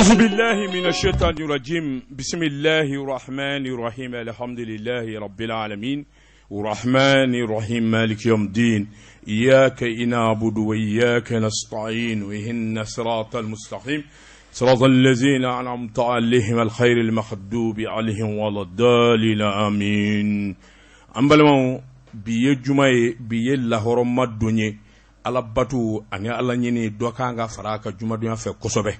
أعوذ بالله من الشيطان الرجيم بسم الله الرحمن الرحيم الحمد لله رب العالمين الرحمن الرحيم مالك يوم الدين إياك نعبد وإياك نستعين وإهن صراط المستقيم صراط الذين أنعمت عليهم الخير المخدوب عليهم ولا الضالين آمين an balimaw bi ye juma ye bi ye lahɔrɔma don ye ala bato ani ala ɲini dɔ kan ka fara a kan jumadonya fɛ kosɛbɛ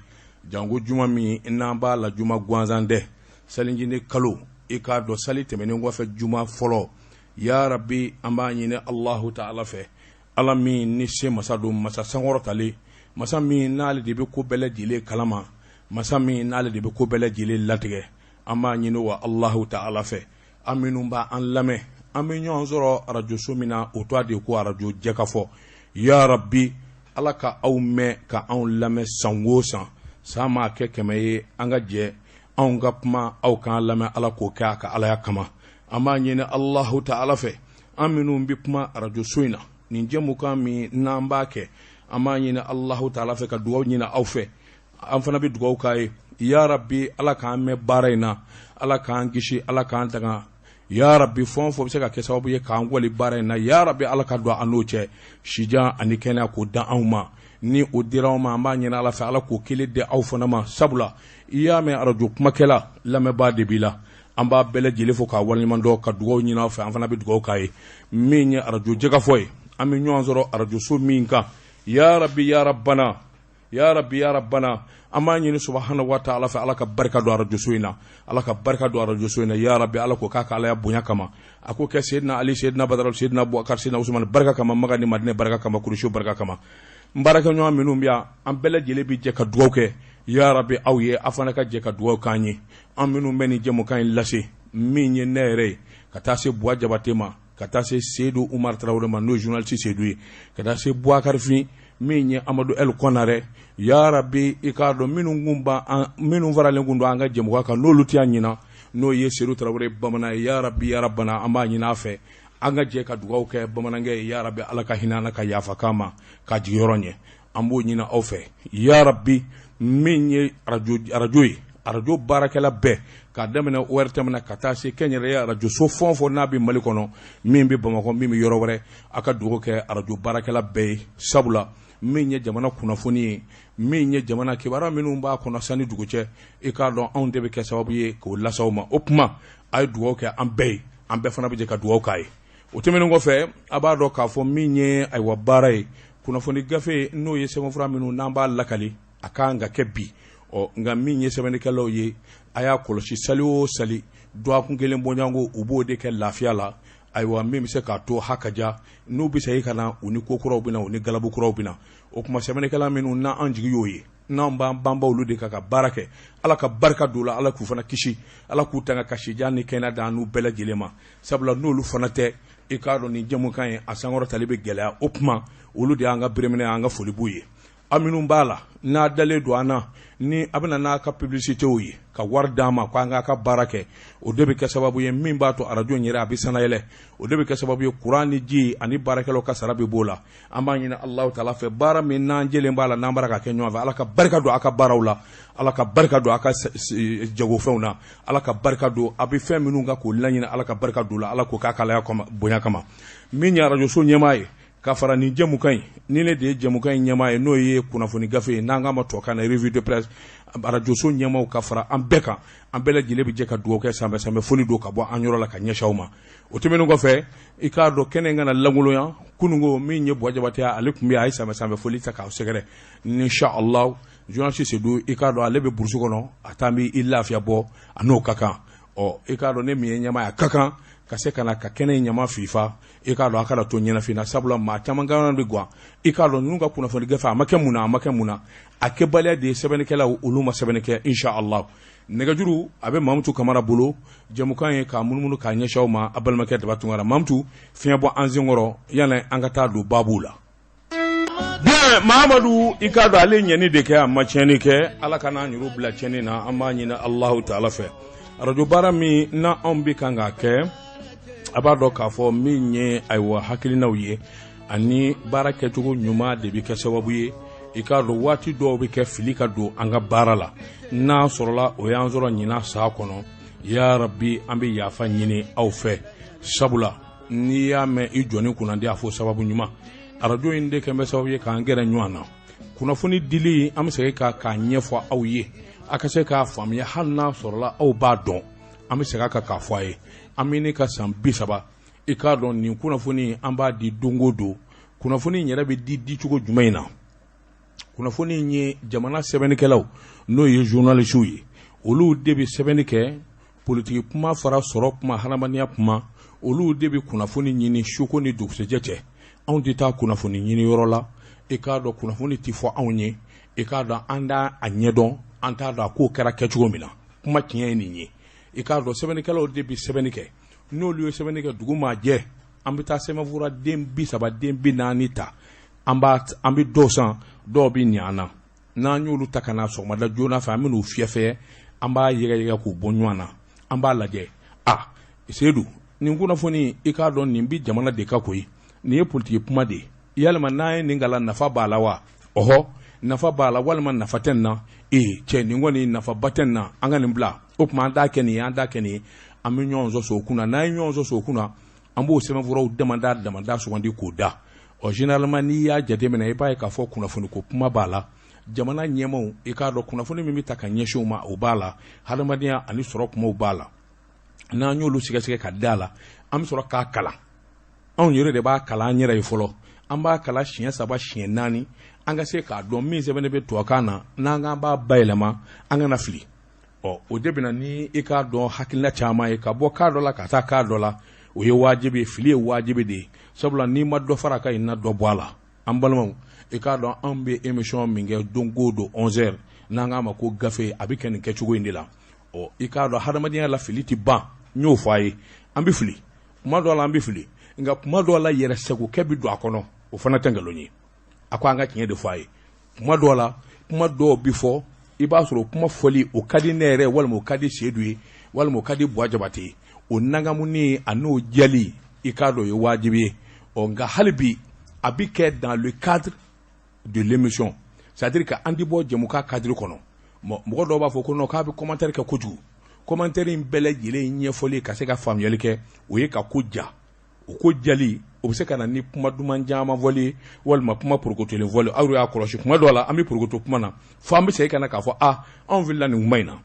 janko juma min n'an b'a la juma gansan tɛ salincinin kalo i k'a dɔn sali tɛmɛnen kɔfɛ juma fɔlɔ ya rabi an b'a ɲini alahu taala fɛ ala min ni se masa don masa sankɔrɔtalen masa min n'ale de bɛ ko bɛɛ lajɛlen kalama masa min n'ale de bɛ ko bɛɛ lajɛlen latigɛ an b'a ɲini wa alahu taala fɛ an minnu b'an lamɛn an bɛ ɲɔgɔn sɔrɔ arajoso min na o tɔgɔ de ko arajo jɛkafɔ ya rabi ala ka aw mɛn ka anw lamɛn san o san san maa kɛ kɛmɛ ye an ka jɛ anw ka kuma aw k'an lamɛn ala k'o kɛ a ka alaya kama an b'a ɲini alahu taala fɛ an minnu bɛ kuma arajoso in na nin jɛmukan min n'an b'a kɛ an b'a ɲini alahu taala fɛ ka dugawu ɲini aw fɛ an fana bɛ dugawu k'a ye ya rabi ala k'an mɛn baara in na ala k'an kisi ala k'an tanga ya rabi fɛn o fɛn bɛ se ka kɛ sababu ye k'an wali baara in na ya rabi ala ka don an n'o cɛ sijan ani kɛnɛya k'o dan anw ma ni o dira anw ma an b'a ɲini ala fɛ ala k'o kelen di aw fana ma sabula i y'a mɛn arajo kumakɛla lamɛnbaa de b'i la an b'a bɛɛ lajɛlen fo k'a waleɲuman dɔn ka dugawu ɲini aw fɛ an fana bɛ dugawu k'a ye min ye arajo jɛkafɔ ye an bɛ ɲɔgɔn sɔrɔ arajoso min kan ya rabi ya rabana ya rabi ya rabana an b'a ɲini subahana wa taala fɛ ala ka barika don arajoso in na ala ka barika don arajoso in na ya rabi ala k'o k'a ka alaya bonya kama a k'o kɛ sedina ali sedina badara sedina bubakar sedina usumani barika kama maka ni madinɛ barika kama kurusi barika kama n baarakɛɲɔgɔn minnu bɛ yan an bɛɛ lajɛlen bɛ jɛ ka dugawu kɛ ya rabi aw ye aw fana ka jɛ ka dugawu k'an ye an minnu bɛ nin jɛmukan in lase min ye ne yɛrɛ ye ka taa se buwa jabate ma ka taa se sedu umar tarawele ma n'o ye journaliste sedu ye ka taa se buwakarifin min ye amadu el kɔnarɛ ya rabi i k'a dɔn minnu kun b'an minnu faralen kun don an ka jɛmukan kan n'olu tɛ yan ɲinan n'o ye sedu tarawele bamanan ye ya rabi ya rabana an b'a ɲini a fɛ an ka jɛ ka dugawu kɛ bamanankɛ ye ya rabi ala ka hinɛ a la ka yafa k'a ma k'a jigiyɔrɔ ɲɛ an b'o ɲini aw fɛ ya rabi min ye arajo ye arajo baarakɛla bɛɛ k'a daminɛ ORTM na ka taa se kɛnyɛrɛye arajoso fɛn o fɛn n'a bɛ Mali kɔnɔ min bɛ Bamakɔ min bɛ yɔrɔ wɛrɛ a ka dugawu kɛ arajo baarakɛla bɛɛ ye sabula min ye jamana kunnafoni ye min ye jamana kibaruya minnu b'a kɔnɔ sani dugu cɛ i k'a dɔn anw de bɛ kɛ sababu ye k'o lase aw ma o tuma a ye dugawu kɛ an bɛɛ ye an bɛɛ fana bɛ jɛ ka dugawu k'a ye o tɛmɛnen kɔfɛ a b'a dɔn k'a fɔ min ye ayiwa baara ye kunnafoni gafe n'o ye sɛbɛnfura minnu n'an b'a lakali a ka kan ka kɛ bi ɔ nka min ye sɛbɛnnikɛlaw ye a y'a kɔlɔsi sali o sali dɔgɔkun kelen bɔɲɔgɔnko u b'o de kɛ lafiya la ayiwa min bɛ se k'a to ha ka ja n'u bɛ segin ka na u ni ko kuraw bɛ na u ni galabu kuraw bɛ na o tuma sɛbɛnnikɛla minnu n'an jigi y'o ye n'an b'an banba olu de kan ka baara kɛ ala ka barika don la ala k'u fana kisi ala k'u tanga ka sijan ni kɛnɛya d'an n'u bɛɛ lajɛlen ma sabula n'olu fana tɛ i k'a dɔn nin jɛmukan ye a sankɔrɔtali bɛ gɛlɛya o tuma olu de y'an ka bereminɛ an ka foli b'u ye aw minnu b'a la n'a dalen don an na ni a bɛna n'a ka publicitéw ye ka wari d'an ma k'an k'a ka baara kɛ o de bɛ kɛ sababu ye min b'a to arajo in yɛrɛ a bɛ sanayɛlɛ o de bɛ kɛ sababu ye kuran ni ji ani baarakɛlaw ka sara bɛ b'o la an b'a ɲini Alahu taala fɛ baara min n'an jɛlen b'a la n'an b'a ka kɛ ɲɔgɔn fɛ ala ka barika don a ka baaraw la ala ka barika don a ka jagofɛnw na ala ka barika don a bɛ fɛn minnu kan k'o laɲini ala ka barika don la ala k'o k'a ka alaya bonya kama min ye arajoso ɲɛmaa ye ka fara nin jɛmukan in ni ne de ye jɛmukan in ɲɛmaa ye n'o ye kunnafoni gafe ye n'an k'a ma tubabukan na revue de presse arajoso ɲɛmaaw ka fara an bɛɛ kan an bɛɛ lajɛlen bɛ jɛ ka dugawu kɛ sanbɛ sanbɛ foli don ka bɔ an yɔrɔ la ka ɲɛsin aw ma o tɛmɛnen kɔfɛ i k'a dɔn kɛnɛ in kana lankolonya kununko min ye Buwa Jabate ale tun bɛ a ye sanbɛ sanbɛ foli ta k'aw sɛgɛrɛ inshallah journaliste Sedu i k'a dɔn ale bɛ burusi kɔnɔ a taa bɛ i lafiya bɔ a n'o ka kan ɔ i k'a dɔn ne min ye ɲɛmaa ye a ka kan ka se ka na ka kɛnɛ in ɲama fifa i k'a dɔn a kana to ɲɛnafin na sabula maa caman kan bɛ gan i k'a dɔn ninnu ka kunnafoni gafe a ma kɛ mun na a ma kɛ mun na a kɛbaliya de ye sɛbɛnnikɛlaw olu ma sɛbɛnni kɛ inshallah nɛgɛjuru a bɛ Mamutu Kamara bolo jɛmukan ye k'a munumunu k'a ɲɛsin aw ma a balimakɛ Daba Tunkara Mamutu fiɲɛ bɔ an senkɔrɔ yanni an ka taa don baabu la bien Mahamadu i k'a dɔn ale ɲɛni de kɛ a ma tiɲɛni kɛ Ala kana an yɛrɛw bila tiɲɛni na an b'a ɲini Alahu taala fɛ arajo baara min na anw bɛ kan k'a kɛ a b'a dɔn k'a fɔ min ye ayiwa hakilinaw ye ani baara kɛcogo ɲuman de bɛ kɛ sababu ye I k'a dɔn waati dɔw bɛ kɛ fili ka don an ka baara la. N'a sɔrɔla o y'an sɔrɔ ɲinan san kɔnɔ, ya rabi, an bɛ yafa ɲini aw fɛ, sabula n'i y'a mɛn i jɔnni kunnandi, a fɔ sababu ɲuman. Arajo in de kɛn bɛ sababu ye k'an gɛrɛ ɲɔgɔn na. Kunnafoni dili, an bɛ segin k'a ɲɛfɔ aw ye, a ka se k'a faamuya. Hali n'a sɔrɔla aw b'a dɔn, an bɛ segin a kan k'a fɔ a ye. An bɛ ne ka san 30, i k'a dɔn nin kunnafoni an b'a di don o don. Kunnafoni yɛrɛ bɛ di dicogo jumɛn in na? Kunnafoni in ye jamana sɛbɛnnikɛlaw, n'o ye journalistew ye, olu de bɛ sɛbɛnni kɛ, politiki kuma fara sɔrɔ kuma, hadamadenya kuma. Olu de bɛ kunnafoni ɲini suko ni dugusɛjɛ cɛ. Anw tɛ taa kunnafoni ɲini yɔrɔ la. I k'a dɔn kunnafoni tɛ fɔ anw ye. I k'a dɔn an t'a a ɲɛdɔn, an t'a dɔn a ko kɛra kɛcogo min na. Kuma tiɲɛ ye nin ye. I k'a dɔn sɛbɛnnikɛlaw de bɛ sɛbɛnni kɛ. N'olu ye sɛbɛnni kɛ, dugu maa jɛ, an bɛ taa sɛbɛnfura den 30, den 40 ta. An b'a an bɛ dɔw san, dɔw bɛ ɲɛ an na. N'an y'olu ta ka na sɔgɔmada joona fɛ, an bɛ n'u fiyɛ fiyɛ, an b'a yɛgɛyɛgɛ k'u bɔ ɲɔgɔn na, an b'a lajɛ. A Seyidu, nin kunnafoni, i k'a dɔn nin bɛ jamana de ka koyi, nin ye politiki kuma de ye. Yalima n'an ye nin kalan, nafa b'a la wa? Ɔhɔ, nafa b'a la, walima nafa tɛ nin na. Ee cɛ, nin kɔni nafaba tɛ nin na, an ka nin bila. O tuma an t'a kɛ nin ye, an t'a kɛ nin ye. An bɛ ɲɔgɔn sɔsɔ o kunna. N'an ye ɲɔgɔn sɔsɔ o kunna, an b'o sɛbɛnfuraw damada damada sugandi k'o da. Ɔ généralement, n'i y'a jateminɛ, i b'a ye k'a fɔ kunnafoni ko kuma b'a la, jamana ɲɛmaw, i k'a dɔn kunnafoni min bɛ ta ka ɲɛsin u ma, o b'a la, hadamadenya ani sɔrɔ kumaw b'a la. N'an y'olu sɛgɛsɛgɛ ka da la, an bɛ sɔrɔ k'a kalan. Anw yɛrɛ de b'a kalan an yɛrɛ ye fɔlɔ. An b'a kalan siɲɛ saba, siɲɛ naani, an ka se k'a dɔn min sɛbɛnnen bɛ tubabukan na, n'an k'an b'a bayɛlɛma, an kana fili. Ɔ o de bɛna ni i k'a dɔn hakilina caman ye ka bɔ kan dɔ la ka taa kan dɔ la. O ye wajibi ye, fili ye wajibi de ye, sabula n'i ma dɔ fara a kan, i na dɔ bɔ a la. An balimaw, i k'a dɔn anw bɛ émission min kɛ don o don 11 heures, n'an k'a ma ko gafe, a bɛ kɛ nin kɛcogo in de la. Ɔ i k'a dɔn hadamadenya la, fili tɛ ban. N y'o fɔ a ye, an bɛ fili kuma dɔ la, an bɛ fili, nka kuma dɔ la yɛrɛ sagokɛ bɛ don a kɔnɔ, o fana tɛ nkalon ye. A ko an ka tiɲɛ de fɔ a ye. Kuma dɔ la, kuma dɔw bɛ fɔ, i b'a sɔrɔ kuma fɔli o ka di ne yɛrɛ, walima o ka di Seyidu ye, walima o ka di Buwa Jabate ye. O nangamuni a n'o jali, i k'a dɔn o ye wajibi ye. Ɔ nka hali bi, a bɛ kɛ dans le cadre de l'émission, c'est à dire que an ti bɔ jɛmukan cadre kɔnɔ. Mɔgɔ dɔw b'a fɔ ko non, k'a bɛ commentaire kɛ kojugu. Commentaire in bɛɛ lajɛlen ɲɛfɔli ka se ka faamuyali kɛ, o ye ka ko ja. O ko jali, o bɛ se ka na ni kuma duman caman fɔli ye, walima kuma porokotolen fɔli. Aw y'a kɔlɔsi, kuma dɔw la an bɛ porokoto kuma na, fo an bɛ segin ka na k'a fɔ a anw filila nin kuma in na.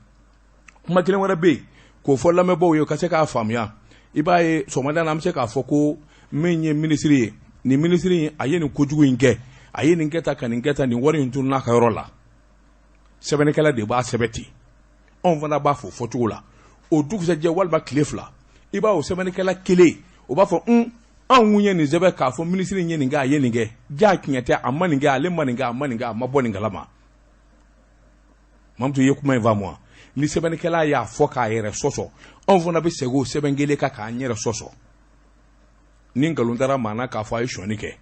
Kuma kelen wɛrɛ bɛ yen k'o fɔ lamɛnbaaw ye ka se k'a faamuya. I b'a ye sɔgɔmada na, an bɛ se k'a fɔ ko min ye minisiri ye, nin minisiri in, a ye nin kojugu in kɛ, a ye nin kɛ tan, ka nin kɛ tan, nin wari in tununna a ka yɔrɔ la. Sɛbɛnnikɛla de b'a sɛbɛn ten, anw fana b'a fɔ fɔcogo la. O dugusɛjɛ walima tile 2, i b'a o sɛbɛnnikɛla kelen, o b'a fɔ un, anw kun ye nin sɛbɛn k'a fɔ minisiri ye nin kɛ, a ye nin kɛ, ja tiɲɛ tɛ, a ma nin kɛ, ale ma nin kɛ, a ma nin kɛ, a ma bɔ nin kalama. Mamutu, i ye kuma in faamu wa? Ni sɛbɛnnikɛla y'a fɔ k'a yɛrɛ sɔsɔ, anw fana bɛ segin o sɛbɛn kelen kan k'an yɛrɛ sɔsɔ. Ni nkalon dara maa na k'a fɔ a ye sonyali kɛ,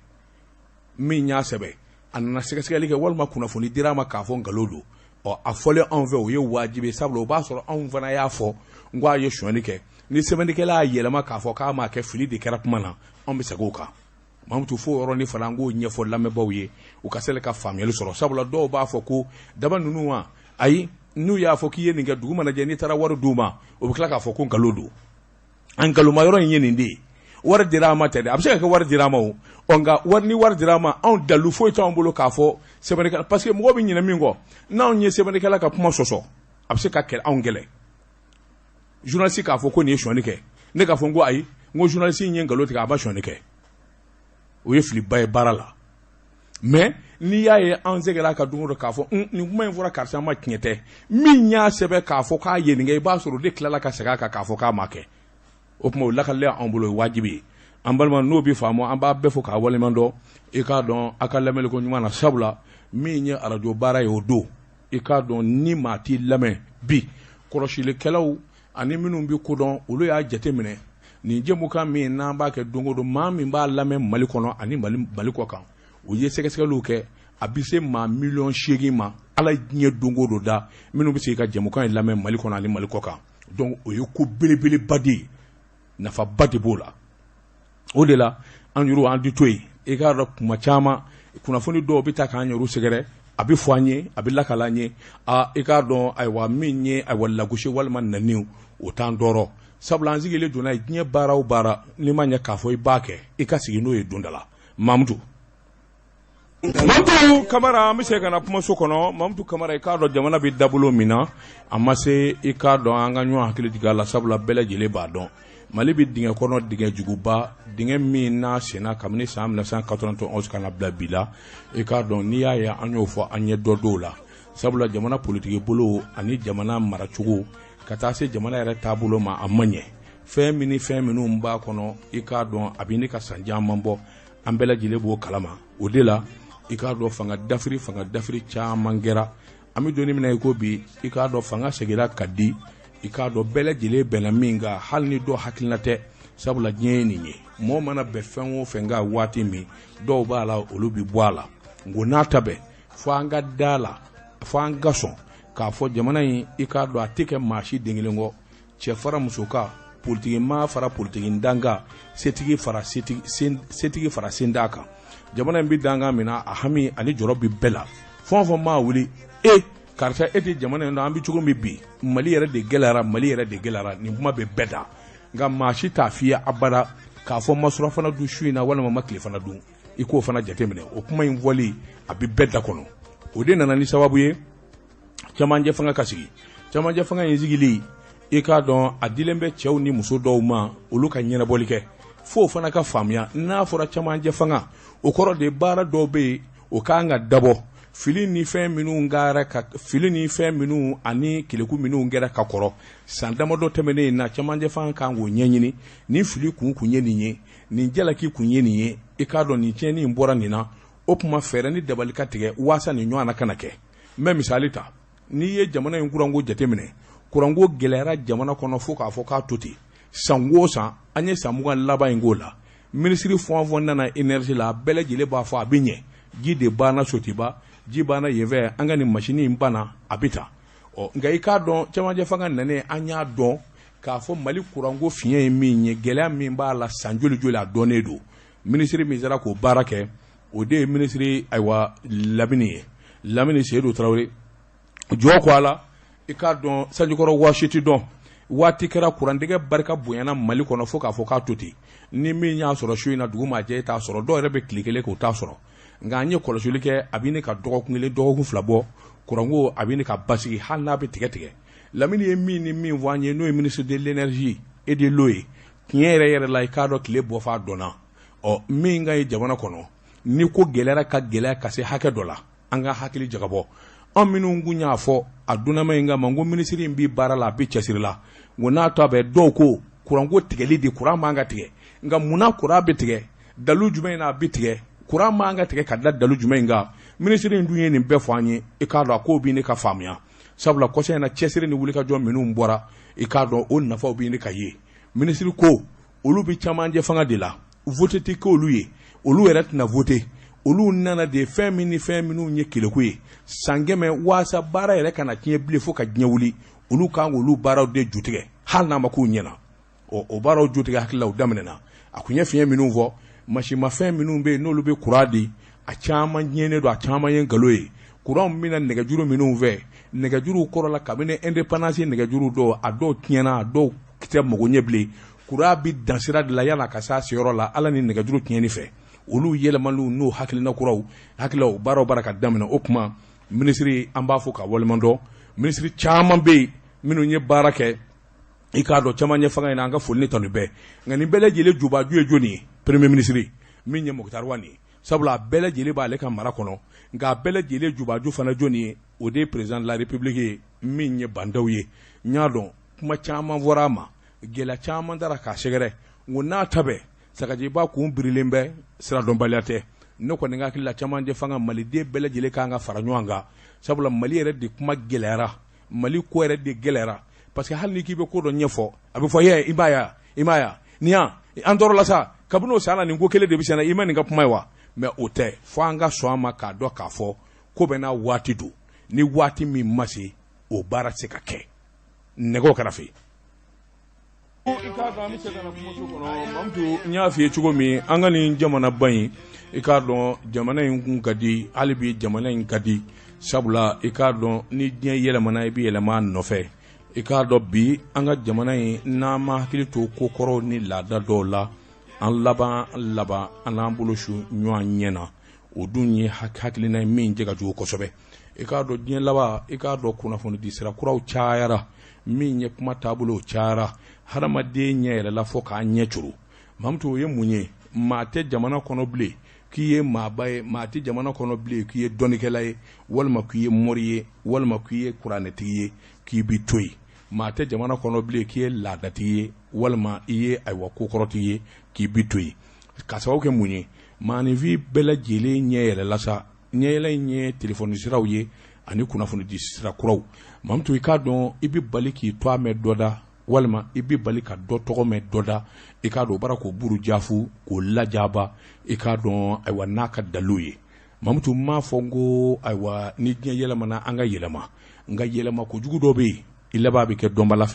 min y'a sɛbɛn, a nana sɛgɛsɛgɛli kɛ walima kunnafoni dira a ma k'a fɔ nkalon don, ɔ a fɔlen anw fɛ, o ye wajibi ye, sabula o b'a sɔrɔ anw fana y'a fɔ n ko a ye sonyali kɛ. Ni sɛbɛnnikɛla y'a yɛlɛma k'a fɔ k'a m'a kɛ, fili de kɛra kuma na, anw bɛ segin o kan. Mamutu, fo yɔrɔnin fana an k'o ɲɛfɔ lamɛnbaaw ye, u ka se ka faamuyali sɔrɔ, sabula dɔw b'a fɔ ko daba ninnu wa, ayi, n'u y'a fɔ k'i ye nin kɛ, dugu mana jɛ, n'i taara wari d'u ma, o bɛ tila k'a fɔ ko nkalon don. An nkalonma yɔrɔ in ye nin de ye: wari dira a ma tɛ dɛ, a bɛ se ka kɛ wari dira a ma o. Ɔ nka wari, ni wari dira a ma, anw dalu foyi t'anw bolo k'a fɔ sɛbɛnnikɛla, parce que mɔgɔ bɛ ɲinɛ min kɔ, n'anw ye sɛbɛnnikɛla ka kuma sɔsɔ, a bɛ se ka kɛlɛ, anw kɛlɛ. Journaliste k'a fɔ ko nin ye sonyali kɛ, ne k'a fɔ n ko ayi, n ko journaliste in ye nkalon tigɛ, a ma sonyali kɛ, o ye filiba ye baara la. Mais n'i y'a ye an seginna ka don o don k'a fɔ nin kuma in fɔra karisa ma, tiɲɛ tɛ, min y'a sɛbɛn k'a fɔ k'a ye nin kɛ, i b'a sɔrɔ o de tilala ka segin a kan k'a fɔ k'a ma kɛ. O tuma o lakalilen anw bolo, o ye wajibi ye. An balima, n'o bɛ faamu, an b'a bɛɛ fo k'a waleɲuman dɔn, i k'a dɔn a ka lamɛnni ko ɲuman na, sabula min ye arajo baara ye, o don, i k'a dɔn ni maa t'i lamɛn bi, kɔlɔsilikɛlaw ani minnu bɛ kodɔn, olu y'a jateminɛ nin jɛmukan min n'an b'a kɛ don o don, maa min b'a lamɛn Mali kɔnɔ ani Mali kɔ kan, u ye sɛgɛsɛgɛliw kɛ, a bɛ se maa 8 miliyɔn ma. Ala ye diɲɛ don o don da, minnu bɛ se ka jɛmukan in lamɛn Mali kɔnɔ ani Mali kɔ kan. Donc o ye ko belebeleba de ye, nafaba de b'o la. O de la an yɛrɛ an tɛ to yen. I k'a dɔn kuma caman, kunnafoni dɔw bɛ taa k'an yɛrɛ sɛgɛrɛ. A bɛ fɔ an ye, a bɛ lakali an ye, aa, i k'a dɔn, ayiwa, min ye, ayiwa, lagosi walima naniw, o t'an tɔɔrɔ, sabula an sigilen donna ye. Diɲɛ baara o baara, n'i ma ɲɛ k'a fɔ i b'a kɛ, i ka sigi n'o ye don da la. Mamutu Mamutu Kamara, an bɛ se ka na kumaso kɔnɔ. Mamutu Kamara, i k'a dɔn jamana bɛ dabolo min na, a ma se, i k'a dɔn, an ka ɲɔgɔn hakili jigin a la, sabula bɛɛ lajɛlen b'a dɔn Mali bɛ dingɛ kɔnɔ, dingɛ juguba, dingɛ min n'a senna kabini san 1991 ka na bila bi la. I k'a dɔn, n'i y'a ye an y'o fɔ, an ye dɔ dɔw la, sabula jamana politigi bolo ani jamana maracogo ka taa se jamana yɛrɛ taabolo ma, a ma ɲɛ. Fɛn min ni fɛn minnu b'a kɔnɔ, i k'a dɔn, a bɛ ne ka san caman bɔ, an bɛɛ lajɛlen b'o kalama. O de la, i k'a dɔn, fanga dafiri caman kɛra. An bɛ don min na i ko bi, i k'a dɔn, fanga seginna ka di, i k'a dɔn, bɛɛ lajɛlen bɛnna min kan, hali ni dɔ hakilina tɛ, sabula diɲɛ ye nin ye, mɔgɔ mana bɛn fɛn o fɛn kan waati min, dɔw b'a la, olu bɛ bɔ a la. Nko n'a ta bɛɛ, fo an ka da la, fo an ka sɔn k'a fɔ jamana in, i k'a dɔn, a tɛ kɛ maa si den kelen kɔ. Cɛ fara muso kan, politigi maa fara politigi dankan, setigi fara setigi fara sentan kan, jamana in bɛ dankan min na, a hami ani jɔrɔ bɛ bɛɛ la. Fɛn o fɛn maa wuli, e karisa, e tɛ jamana in dɔn, an bɛ cogo min bi, Mali yɛrɛ de gɛlɛyara, Mali yɛrɛ de gɛlɛyara, nin kuma bɛ bɛɛ da. Nka maa si t'a f'i ye abada k'a fɔ ma surafana dun su in na walima ma tilefana dun. I k'o fana jateminɛ, o kuma in fɔli, a bɛ bɛɛ da kɔnɔ. O de nana ni sababu ye camancɛ fanga ka sigi. Camancɛ fanga in sigili, i k'a dɔn, a dilen bɛ cɛw ni muso dɔw ma, olu ka ɲɛnabɔli kɛ, f'o fana ka faamuya. N'a fɔra camancɛ fanga, o kɔrɔ de baara dɔw bɛ yen, o kan ka dabɔ fili ni fɛn minnu kɛra ka fili ni fɛn minnu ani keleku minnu kɛra ka kɔrɔ san damadɔ tɛmɛnen in na, camancɛ fanga kan k'o ɲɛɲini. Nin fili kun ye nin ye, nin jalaki kun ye nin ye, i k'a dɔn, nin tiɲɛni in bɔra nin na. O tuma fɛɛrɛ ni dabali ka tigɛ waasa nin ɲɔgɔn na kana kɛ. N bɛ misali ta, n'i ye jamana in kuranko jateminɛ, kuranko gɛlɛyara jamana kɔnɔ fo k'a fɔ k'a to ten. San o san, an ye san 20 laban in k'o la, minisiri fɛn o fɛn nana énergie la, a bɛɛ lajɛlen b'a fɔ a bɛ ɲɛ, ji de banna Sotiba, ji banna yenfɛ, an ka nin masini in banna, a bɛ tan. Ɔ nka i k'a dɔn, cɛmancɛ fanga nanen, an y'a dɔn k'a fɔ Mali kuranko fiɲɛ ye min ye, gɛlɛya min b'a la san joli joli, a dɔnnen don. Minisiri min sera k'o baara kɛ, o de ye minisiri, ayiwa, Lamini ye, Lamini Seyidu Tarawele. Jɔ ko a la, i k'a dɔn, sanjikɔrɔ waasi tɛ dɔn. Waati kɛra, kurantigɛ barika bonyana Mali kɔnɔ fo k'a fɔ k'a to ten. Ni min y'a sɔrɔ su in na, dugu ma jɛ, e t'a sɔrɔ. Dɔw yɛrɛ bɛ tile kelen k'o t'a sɔrɔ. Nka an ye kɔlɔsili kɛ, a bɛ ne ka dɔgɔkun kelen, dɔgɔkun 2 bɔ, kuranko a bɛ ne ka basigi, hali n'a bɛ tigɛ tigɛ. Lamini ye min ni min fɔ an ye, n'o ye ministre de l'énergie et de l'eau ye, tiɲɛ yɛrɛ yɛrɛ la, i k'a dɔn, tile bɔ f'a dɔnna. Ɔ min ka ye jamana kɔnɔ, ni ko gɛlɛyara ka gɛlɛya ka se hakɛ dɔ la, an ka hakili jagabɔ. An minnu kun y'a fɔ a dunnama in kama, n ko minisiri in bɛ baara la, a bɛ cɛsiri la, n ko n'a tɔ bɛ dɔw ko kuranko tigɛli de, kuran man ka tigɛ. Nka munna kuran bɛ tigɛ? Dalu jumɛn in na a bɛ tigɛ? Kuran man ka tigɛ ka da dalu jumɛn in kan? Minisiri in dun ye nin bɛɛ fɔ an ye. I k'a dɔn, a kow bɛ ne ka faamuya, sabula kɔsa in na, cɛsiri ni wulikajɔ minnu bɔra, i k'a dɔn, o nafaw bɛ ne ka ye. Minisiri ko olu bɛ camancɛ fanga de la, vote tɛ k'olu ye, olu yɛrɛ tɛna vote. Olu nana de fɛn min ni fɛn minnu ye keleku ye san 100, waasa baara yɛrɛ kana tiɲɛ bilen fo ka diɲɛ wuli, olu kan k'olu baaraw de jutigɛ, hali n'a ma k'u ɲɛna. Ɔ o baaraw jutigɛ, hakililaw daminɛna. A kun ye fiɲɛ minnu fɔ, masimafɛn minnu bɛ yen, n'olu bɛ kuran di, a caman tiɲɛnen don, a caman ye nkalon ye. Kuran bɛna nɛgɛjuru minnu fɛ, nɛgɛjuruw kɔrɔla kabini indépendance nɛgɛjuru dɔw, a dɔw tiɲɛna, a dɔw tɛ mago ɲɛ bilen. Kuran bɛ dan sira de la yan'a ka s'a seyɔrɔ la, Ala ni nɛgɛjuru tiɲɛni fɛ. Olu yɛlɛmaliw n'o hakilina kuraw, hakililaw baaraw bara ka daminɛ. O tuma minisiri, an b'a fɔ ka waleɲuman dɔn. Minisiri caman bɛ yen minnu ye baara kɛ, i k'a dɔn, camancɛ fanga in na, an ka foli ni tanu bɛɛ. Nka nin bɛɛ lajɛlen jubaju ye jɔnni ye? Premier ministre min ye Moctar Ouane ye, sabula a bɛɛ lajɛlen b'ale ka mara kɔnɔ. Nka a bɛɛ lajɛlen jubaju fana jɔnni ye? O de ye président de la république ye, min ye Bah N'Daw ye. N y'a dɔn, kuma caman fɔra a ma, gɛlɛya caman taara k'a sɛgɛrɛ. N ko n'a ta bɛɛ, sagajiba kun birilen bɛ, siradɔnbaliya tɛ. Ne kɔni ka hakili la, camancɛ fanga, maliden bɛɛ lajɛlen kan ka fara ɲɔgɔn kan, sabula Mali yɛrɛ de kuma gɛlɛyara, Mali ko yɛrɛ de gɛlɛyara, parce que hali ni k'i bɛ ko dɔ ɲɛfɔ, a bɛ fɔ ye, i b'a ye, i m'a ye nin yan, an tɔɔrɔ la sa, kabini o san na, nin ko kelen de bɛ sen na, i ma nin ka kuma ye wa? Mais o tɛ, fo an ka sɔn a ma k'a dɔn k'a fɔ ko bɛ n'a waati don. Ni waati min ma se, o baara tɛ se ka kɛ. Nɛgɛw kɛrɛfɛ. I k'a dɔn an bɛ se ka na kumaso kɔnɔ. Mamutu, n y'a f'i ye cogo min, an ka nin jamanaba in, i k'a dɔn jamana in kun ka di, hali bi jamana in ka di, sabula i k'a dɔn ni diɲɛ yɛlɛmana, i bɛ yɛlɛma a nɔfɛ. I k'a dɔn bi an ka jamana in, n'an ma hakili to ko kɔrɔw ni laada dɔw la, an laban laban an n'an bolo su ɲɔgɔn ɲɛ na. O dun ye hakilina ye min jɛ ka jugu kosɛbɛ. I k'a dɔn diɲɛ laban, i k'a dɔn kunnafonidi sira kuraw cayara, min ye kuma taabolo cayara, hadamaden ɲɛ yɛlɛla fo k'a ɲɛ curu. Mamutu, o ye mun ye? Maa tɛ jamana kɔnɔ bilen k'i ye maaba ye, maa tɛ jamana kɔnɔ bilen k'i ye dɔnnikɛla ye, walima k'i ye mori ye, walima k'i ye kuranɛtigi ye, k'i bɛ to yen. Maa tɛ jamana kɔnɔ bilen k'i ye laadatigi ye, walima i ye ayiwa kokɔrɔtigi ye, k'i bɛ to yen. Ka sababu kɛ mun ye? Maaninfin bɛɛ lajɛlen ɲɛ yɛlɛla sa. Ɲɛyɛlɛ in ye telefɔni siraw ye ani kunnafonidi sira kuraw. Mamutu, i k'a dɔn i bɛ bali k'i tɔgɔ mɛn dɔ da, walima i bɛ bali ka dɔ tɔgɔ mɛn dɔ da, i k'a dɔn o bara k'o buru jafu k'o lajaba, i k'a dɔn ayiwa n'a ka dalu ye. Mamutu, n m'a fɔ n ko ayiwa ni diɲɛ yɛlɛmana an ka yɛlɛma, nka yɛlɛma kojugu dɔ bɛ yen, i laban bɛ kɛ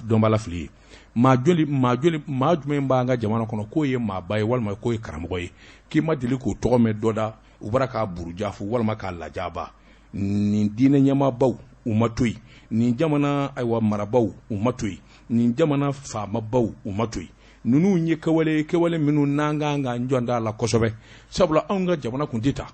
dɔnbalafili ye. Maa joli maa joli maa jumɛn b'an ka jamana kɔnɔ k'o ye maaba ye walima k'o ye karamɔgɔ ye, k'i ma deli k'o tɔgɔ mɛn dɔ da, u bara k'a burujafu walima k'a lajaba? Nin diinɛ ɲɛmaabaw u ma to yen, nin jamana ayiwa marabaw u ma to yen, nin jamana faamabaw u ma to yen. Ninnu ye kɛwale kɛwale minnu n'an kan k'an jɔ da la kosɛbɛ, sabula anw ka jamana kun tɛ ta,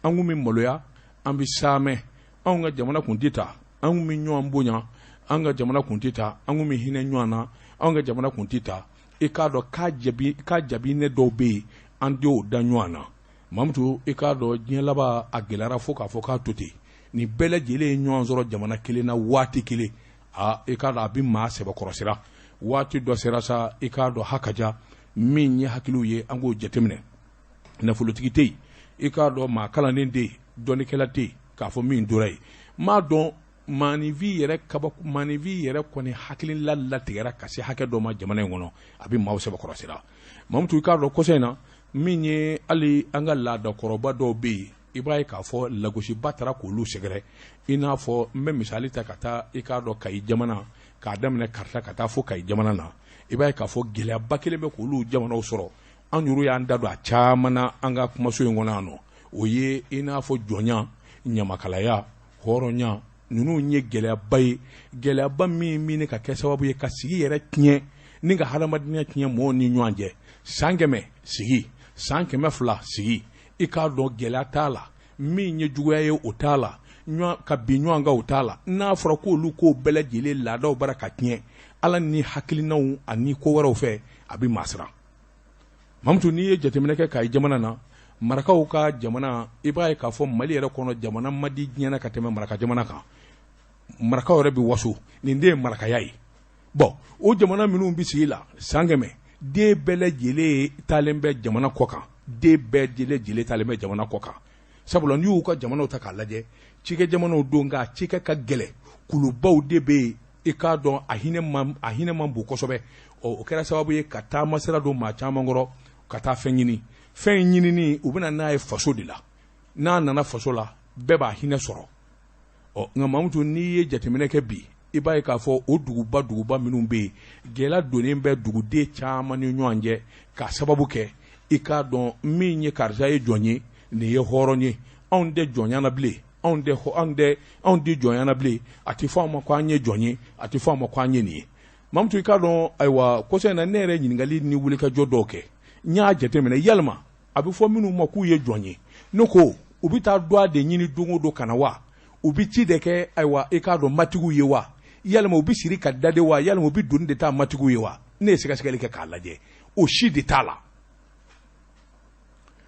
an kun bɛ maloya, an bɛ saamɛ. Anw ka jamana kun tɛ ta, an kun bɛ ɲɔgɔn bonya. An ka jamana kun tɛ ta, an kun bɛ hinɛ ɲɔgɔn na. Anw ka jamana kun tɛ ta, i k'a dɔn k'a jabi ne dɔw bɛ yen, an denw da ɲɔgɔn na. Mamutu, i k'a dɔn diɲɛ laban a gɛlɛyara fo k'a fɔ k'a to ten. Nin bɛɛ lajɛlen ye ɲɔgɔn sɔrɔ jamana kelen na waati kelen, aa, i k'a dɔn a bɛ maa sɛbɛkɔrɔsira. Waati dɔ sera sa, i k'a dɔn hakaja min ye hakiliw ye, an k'o jateminɛ. Nafolotigi tɛ yen, i k'a dɔn maa kalannen tɛ yen, dɔnnikɛla tɛ yen k'a fɔ min tora yen. M'a dɔn maaninfin yɛrɛ kaba, maaninfin yɛrɛ kɔni hakilila latigɛra ka se hakɛ dɔ ma jamana in kɔnɔ, a bɛ maaw sɛbɛkɔrɔsira. Mamutu, i k'a dɔn kɔsa in na, min ye hali an ka laadakɔrɔba dɔw bɛ yen, i b'a ye k'a fɔ lagosiba taara k'olu sɛgɛrɛ. I n'a fɔ n bɛ misali ta ka taa, i k'a dɔn Kayi jamana, k'a daminɛ Karata ka taa fo Kayi jamana na, i b'a ye k'a fɔ gɛlɛyaba kelen bɛ k'olu jamanaw sɔrɔ. An yɛrɛ y'an da don a caman na an ka kumaso in kɔnɔ yan nɔ. O ye i n'a fɔ jɔnya, ɲamakalaya, hɔrɔnya, ninnu ye gɛlɛyaba ye, gɛlɛyaba min min ka kɛ sababu ye ka sigi yɛrɛ tiɲɛ ni ka hadamadenya tiɲɛ mɔgɔw ni ɲɔgɔn cɛ. San 100 sigi, san 200 sigi, i k'a dɔn gɛlɛya t'a la, min ye juguya ye o t'a la, ka bin ɲɔgɔn kan o t'a la. N'a fɔra k'olu ko bɛɛ lajɛlen laadaw bara ka tiɲɛ ala ni hakilinaw ani ko wɛrɛw fɛ, a bɛ maa siran. Mamutu, n'i ye jateminɛ kɛ Kayi jamana na, marakaw ka jamana, i b'a ye k'a fɔ Mali yɛrɛ kɔnɔ jamana man di diɲɛ na ka tɛmɛ maraka jamana kan. Marakaw yɛrɛ bɛ waso nin de ye marakaya ye. Bɔn, o jamana minnu bɛ sigi la san 100, den bɛɛ lajɛlen taalen bɛ jamana kɔ kan, den bɛɛ lajɛlen taalen bɛ jamana kɔ kan, sabula n'i y'u ka jamanaw ta k'a lajɛ, cikɛ jamanaw don, nka cikɛ ka gɛlɛn, kulubaw de bɛ yen, i k'a dɔn a hinɛ man bon kosɛbɛ. Ɔ, o kɛra sababu ye ka taama sira don maa caman kɔrɔ ka taa fɛn ɲini. Fɛn in ɲinini, u bɛna n'a ye faso de la. N'a nana faso la, bɛɛ b'a hinɛ sɔrɔ. Ɔ, nka Mamutu, n'i ye jateminɛ kɛ bi, i b'a ye k'a fɔ o duguba duguba minnu bɛ yen, gɛlɛya donnen bɛ duguden caman ni ɲɔgɔn cɛ, k'a sababu kɛ i k'a dɔn min ye karisa ye jɔn ye, nin ye hɔrɔn ye, anw tɛ jɔnya na bilen, anw tɛ anw tɛ anw tɛ jɔnya na bilen, a tɛ fɔ anw ma ko an ye jɔn ye, a tɛ fɔ anw ma ko an ye nin ye. Mamutu, i k'a dɔn ayiwa kɔsa in na, ne yɛrɛ ɲininkali ni wulikajɔ dɔw kɛ, n y'a jateminɛ, yalima a bɛ fɔ minnu ma k'u ye jɔn ye, ne ko u bɛ taa dɔ de ɲini don o don ka na wa? U bɛ ci de kɛ ayiwa i k'a dɔn matigiw ye wa? Yalima u bɛ siri ka da de wa? Yalima u bɛ doni de taa matigiw ye wa? Ne ye sɛgɛsɛgɛli kɛ k'a lajɛ, o si de t'a la.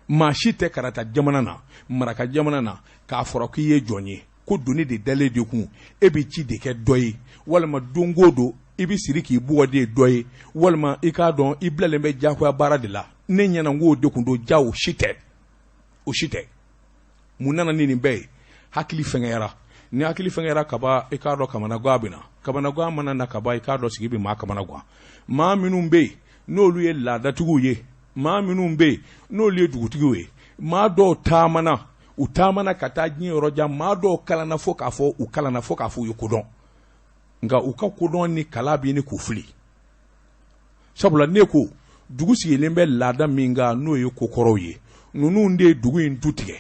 Maa si tɛ Karata jamana na, maraka jamana na, k'a fɔra k'i ye jɔn ye, ko doni de dalen de kun, e bɛ ci de kɛ dɔ ye, walima don o don i bɛ siri k'i bugɔ de ye dɔ ye, walima i k'a dɔn i bilalen bɛ diyagoya baara de la. Ne ɲɛna n k'o de kun don, ja o si tɛ, o si tɛ. Mun nana ni nin bɛɛ ye? Hakili fɛngɛyara. Ni hakili fɛngɛyara kaba, i k'a dɔn kamanagan bɛ na. Kamanagan mana na kaba, i k'a dɔn sigi bɛ maa kamanagan. Maa minnu bɛ yen n'olu ye laadatigiw ye, maa minnu bɛ yen n'olu ye dugutigiw ye, maa dɔw taamana, u taamana ka taa diɲɛ yɔrɔ jan, maa dɔw kalanna fo k'a fɔ u kalanna fo k'a fɔ u ye kodɔn, nka u ka kodɔn ni kalan bɛ ɲini k'u fili. Sabula ne ko dugu sigilen bɛ laada min kan, n'o ye kokɔrɔw ye, ninnu de ye dugu in tu tigɛ,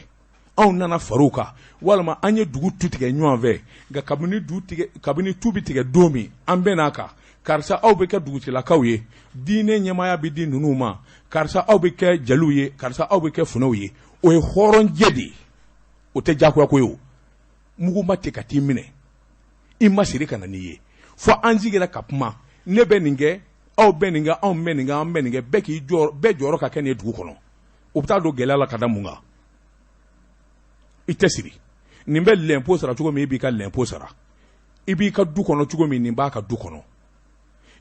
anw nana far'u kan, walima an ye dugu tu tigɛ ɲɔgɔn fɛ. Nka kabini tu bɛ tigɛ don min, an bɛn'a kan, karisa aw bɛ kɛ dugutigilakaw ye, diinɛ ɲɛmaaya bɛ di ninnu ma, karisa aw bɛ kɛ jeliw ye, karisa aw bɛ kɛ funɛw ye. O ye hɔrɔnjɛ de ye, o tɛ diyagoya ko ye. O mugu ma tɛ ka t'i minɛ, i ma siri ka na n'i ye. Fo an sigira ka kuma, ne bɛ nin kɛ, aw bɛ nin kɛ, anw bɛ nin kɛ, an bɛ nin kɛ, bɛɛ k'i jɔ, bɛɛ jɔyɔrɔ ka kɛ nin ye dugu kɔnɔ. O bɛ taa don gɛlɛya la ka da mun kan? I tɛ siri. Nin bɛ lɛnpo sara cogo min, i b'i ka lɛnpo sara. I b'i ka du kɔnɔ cogo min, nin b'a ka du kɔnɔ.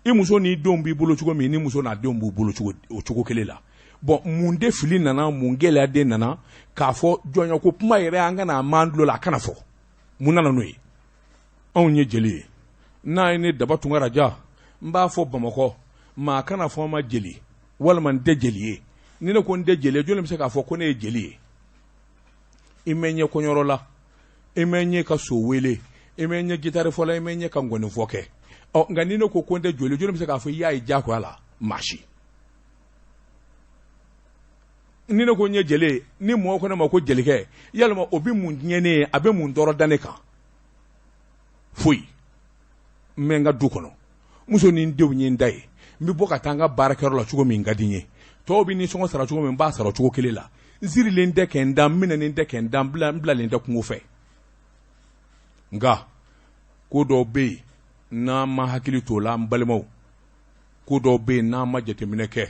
I muso n'i denw b'i bolo cogo min, ni muso n'a denw b'u bolo o cogo kelen la. Bɔn, mun de fili nana, mun gɛlɛya de nana k'a fɔ jɔnya ko kuma yɛrɛ, an kana a man tulo la, a kana fɔ? Mun nana n'o ye? Anw ye jeli ye. N'a ye ne Daba Tunkara ja, n b'a fɔ Bamakɔ, maa kana fɔ n ma jeli walima n tɛ jeli ye. Ni ne ko n tɛ jeli ye, jɔnni bɛ se k'a fɔ ko ne ye jeli ye? I mɛ n ye kɔɲɔyɔrɔ la, i mɛ n ye ka so wele, i mɛ n ye gitari fɔ la, i mɛ n ye ka nkɔni fɔ kɛ. Ɔ, nka ni ne ko ko n tɛ jeli, jɔnni bɛ se k'a fɔ i y'a ye diyagoya la? Maa si. Ni ne ko n ye jeli ye, ni mɔgɔ ko ne ma ko jelikɛ, yalima o bɛ mun tiɲɛ ne ye? A bɛ mun tɔɔrɔ da ne kan? Foyi. N bɛ n ka du kɔnɔ, muso ni n denw ye n da ye. N bɛ bɔ ka taa n ka baarakɛyɔrɔ la cogo min ka di n ye, tɔw bɛ nisɔngɔ sara cogo min, n b'a sara cogo kelen la. N sirilen tɛ kɛ n da, n minɛnen tɛ kɛ n da, n bilalen tɛ kungo fɛ. Nka ko dɔw bɛ yen, n'an ma hakili t'o la, an balimaw, ko dɔw bɛ yen, n'an ma jateminɛ kɛ,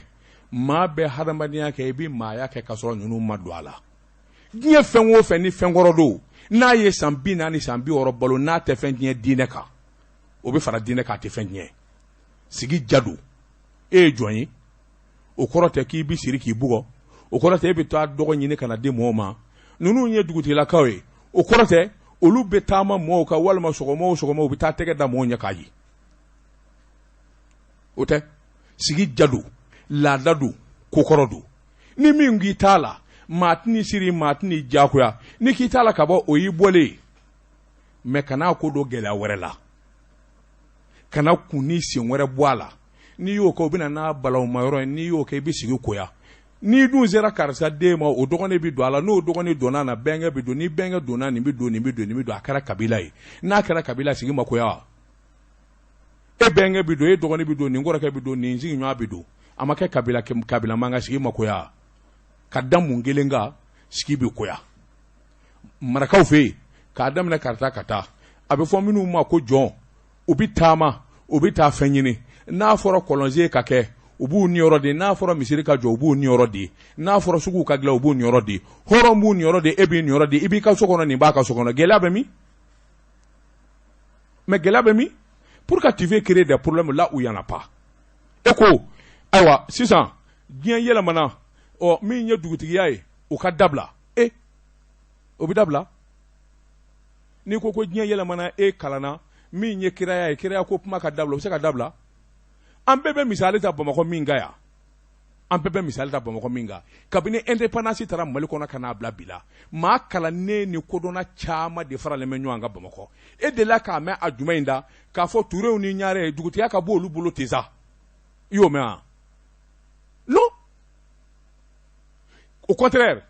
maa bɛ hadamadenya kɛ, i bɛ maaya kɛ ka sɔrɔ ninnu ma don a la. Diɲɛ fɛn o fɛn ni fɛn kɔrɔ don, n'a ye san 40, san 60 balo, n'a tɛ fɛn tiɲɛ diinɛ kan, o bɛ fara diinɛ kan, a tɛ fɛn tiɲɛ. Sigi ja don. E ye jɔn ye, o kɔrɔ tɛ k'i bɛ siri k'i bugɔ, o kɔrɔ tɛ e bɛ taa dɔgɔ ɲini ka na di mɔgɔw ma. Ninnu ye dugutigilakaw ye, o kɔrɔ tɛ olu bɛ taama mɔgɔw kan, walima sɔgɔma o sɔgɔma u bɛ taa tɛgɛ da mɔgɔw ɲɛ k'a ye. O tɛ. Sigi ja don, laada don, kokɔrɔ don. Ni min k'i t'a la, maa tɛn'i siri, maa tɛn'i diyagoya. Ni k'i t'a la ka bɔ, o y'i bɔlen ye. Mɛ kana ko don gɛlɛya wɛrɛ la, kana kun ni sen wɛrɛ bɔ a la. N'i y'o kɛ, o bɛ na n'a balawuma yɔrɔ ye. N'i y'o kɛ, i bɛ sigi koya. N'i dun sera karisa den ma, o dɔgɔnin bɛ don a la. N'o dɔgɔnin donna na, bɛnkɛ bɛ don. Ni bɛnkɛ donna, nin bɛ don, nin bɛ don, nin bɛ don. A kɛra kabila ye. N'a kɛra kabila, sigi ma koya wa? E bɛnkɛ bɛ don, e dɔgɔnin bɛ don, nin kɔrɔkɛ bɛ don, nin sigiɲɔgɔn bɛ don. A ma kɛ kabila, kabila man ka sigi ma koya ka da mun kelen kan? Sigi bɛ koya. Marakaw fɛ yen, k'a daminɛ karata ka taa, a bɛ fɔ minnu ma ko jɔn, u bɛ taama, u bɛ taa fɛn ɲini. N'a fɔra kɔlɔnsen ka kɛ, u b'u niyɔrɔ di. N'a fɔra misiri ka jɔ, u b'u niyɔrɔ di. N'a fɔra suguw ka dilan, u b'u niyɔrɔ di. Hɔrɔn b'u niyɔrɔ di, e b'i niyɔrɔ di. I b'i ka so kɔnɔ, nin b'a ka so kɔnɔ. Gɛlɛya bɛ min? Mais gɛlɛya bɛ min? Pourquoi tu veux créer des problèmes là où il y en a pas? E ko ayiwa, sisan diɲɛ yɛlɛmana, ɔ, min ye dugutigiya ye, o ka dabila. E, o bɛ dabila. N'i ko ko diɲɛ yɛlɛmana, e kalanna, min ye kiraya ye, kiraya ko kuma ka dabila, o bɛ se ka dabila. An bɛɛ bɛ misali ta Bamakɔ min kan yan, an bɛɛ bɛ misali ta Bamakɔ min kan, kabini indépendance taara Mali kɔnɔ ka n'a bila bi la, maa kalannen ni kodɔnna caman de faralen bɛ ɲɔgɔn kan Bamakɔ. E delila k'a mɛn a jumɛn in da k'a fɔ Turew ni Ɲare, dugutigiya ka bɔ olu bolo ten sa? I y'o mɛn wa? Non, au contraire,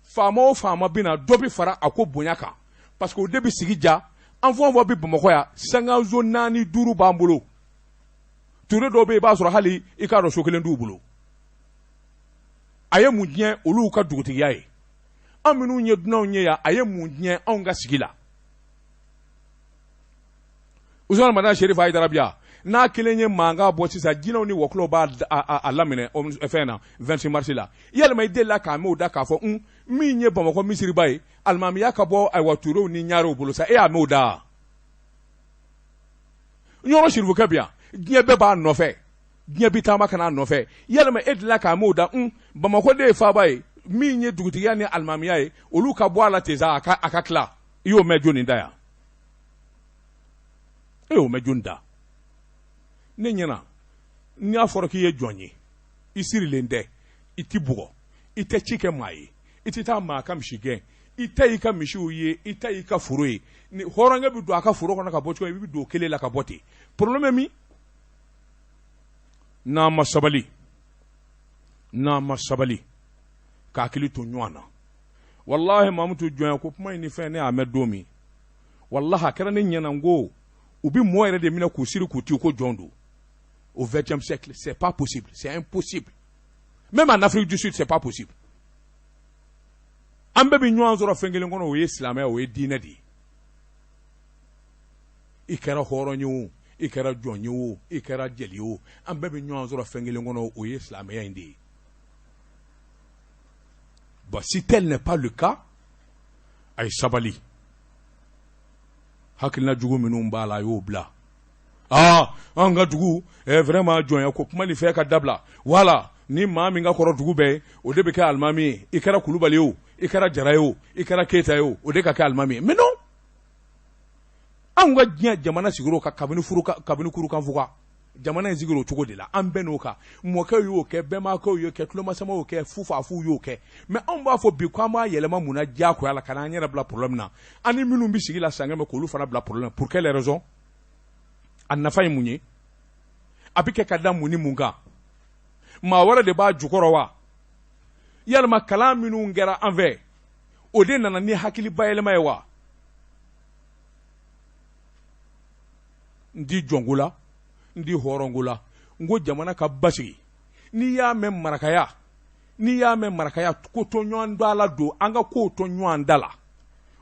faama o faama bɛ na, dɔ bɛ fara a ko bonya kan, parce que o de bɛ sigi ja. An fɛn o fɛn bɛ Bamakɔ yan, sangaso naani duuru b'an bolo. Ture dɔw bɛ yen, i b'a sɔrɔ hali i k'a dɔn so kelen t'u bolo. A ye mun tiɲɛ olu ka dugutigiya ye? An minnu ye dunanw ye yan, a ye mun tiɲɛ anw ka sigi la? Usumani Madani Serifu Hayidara bi yan, n'a kelen ye mankan bɔ sisan, jinɛw ni wɔkulɔw b'a a laminɛ fɛn na 26 mars la. Yalima i delila k'a mɛn o da k'a fɔ un min ye Bamakɔ misiriba ye, alimamiya ka bɔ ayiwa Turew ni Ɲarew bolo sa? E y'a mɛn o da? Ɲɔrɔ sirifukɛ bi yan, diɲɛ bɛɛ b'a nɔfɛ, diɲɛ bi taama ka n'a nɔfɛ. Yalima e delila k'a mɛn o da un Bamakɔ de ye faaba ye, min ye dugutigiya ni alimamiya ye, olu ka bɔ a la ten sa, a ka tila? I y'o mɛn jɔnni da yan? E y'o mɛn jɔnni da? Ne ɲɛna, n'a fɔra k'i ye jɔn ye, i sirilen tɛ, i ti bugɔ, i tɛ ci kɛ maa ye, i tɛ taa maa ka misi gɛn, i ta y'i ka misiw ye, i ta y'i ka foro ye. Ni hɔrɔnkɛ bɛ don a ka foro kɔnɔ ka bɔ cogo min, i bɛ don o kelen la ka bɔ ten. Problème min? N'an ma sabali, n'an ma sabali ka hakili to ɲɔgɔn na, walahi Mamutu, jɔnya ko kuma in ni fɛn, ne y'a mɛn don min, walahi a kɛra ne ɲɛna n ko u bɛ mɔɔ yɛrɛ de minɛ k'u siri k'u ti ko jɔn don. Au 20e siècle, c'est pas possible, c'est impossible. Même en Afrique du Sud, c'est pas possible. An bɛɛ bɛ ɲɔgɔn sɔrɔ fɛn kelen kɔnɔ, o ye silamɛya, o ye diinɛ de ye. I kɛra hɔrɔn ye o, i kɛra jɔn ye o, i kɛra jeli ye o, an bɛɛ bɛ ɲɔgɔn sɔrɔ fɛn kelen kɔnɔ, o ye silamɛya in de ye. Bon, si tel n'est pas le cas, a ye sabali. Hakilina jugu minnu b'a la, a y'o bila. Aa, an ka dugu vraiment, jɔnya ko kuma ni fɛn ka dabila. Wala ni maa min ka kɔrɔ dugu bɛɛ, o de bɛ kɛ alimami ye. I kɛra Kulubali ye o, i kɛra Jara ye o, i kɛra Keyita ye o, o de ka kɛ alimami ye. Mais non, anw ka diɲɛ jamana sigir'o kan kabini furu, kabini kurukanfuga. Jamana in sigira o cogo de la. An bɛɛ n'o kan. Mɔkɛw y'o kɛ, bɛnbakɛw y'o kɛ, tulomasamaw y'o kɛ, fufafuw y'o kɛ. Mais anw b'a fɔ bi k'an b'a yɛlɛma mun na diyagoya la, ka n'an yɛrɛ bila problème na, an ni minnu bɛ sigi la san 100, k'olu fana bila problème? Pour quelle raison? A nafa ye mun ye? A bɛ kɛ ka da mun ni mun kan? Maa wɛrɛ de b'a jukɔrɔ wa? Yalima kalan minnu kɛra an fɛ, o de nana ni hakili bayɛlɛma ye wa? N ti jɔnko la, n ti hɔrɔnko la, n ko jamana ka basigi. N'i y'a mɛn marakaya, n'i y'a mɛn marakaya, ko to ɲɔgɔn da la don, an ka kow to ɲɔgɔn da la.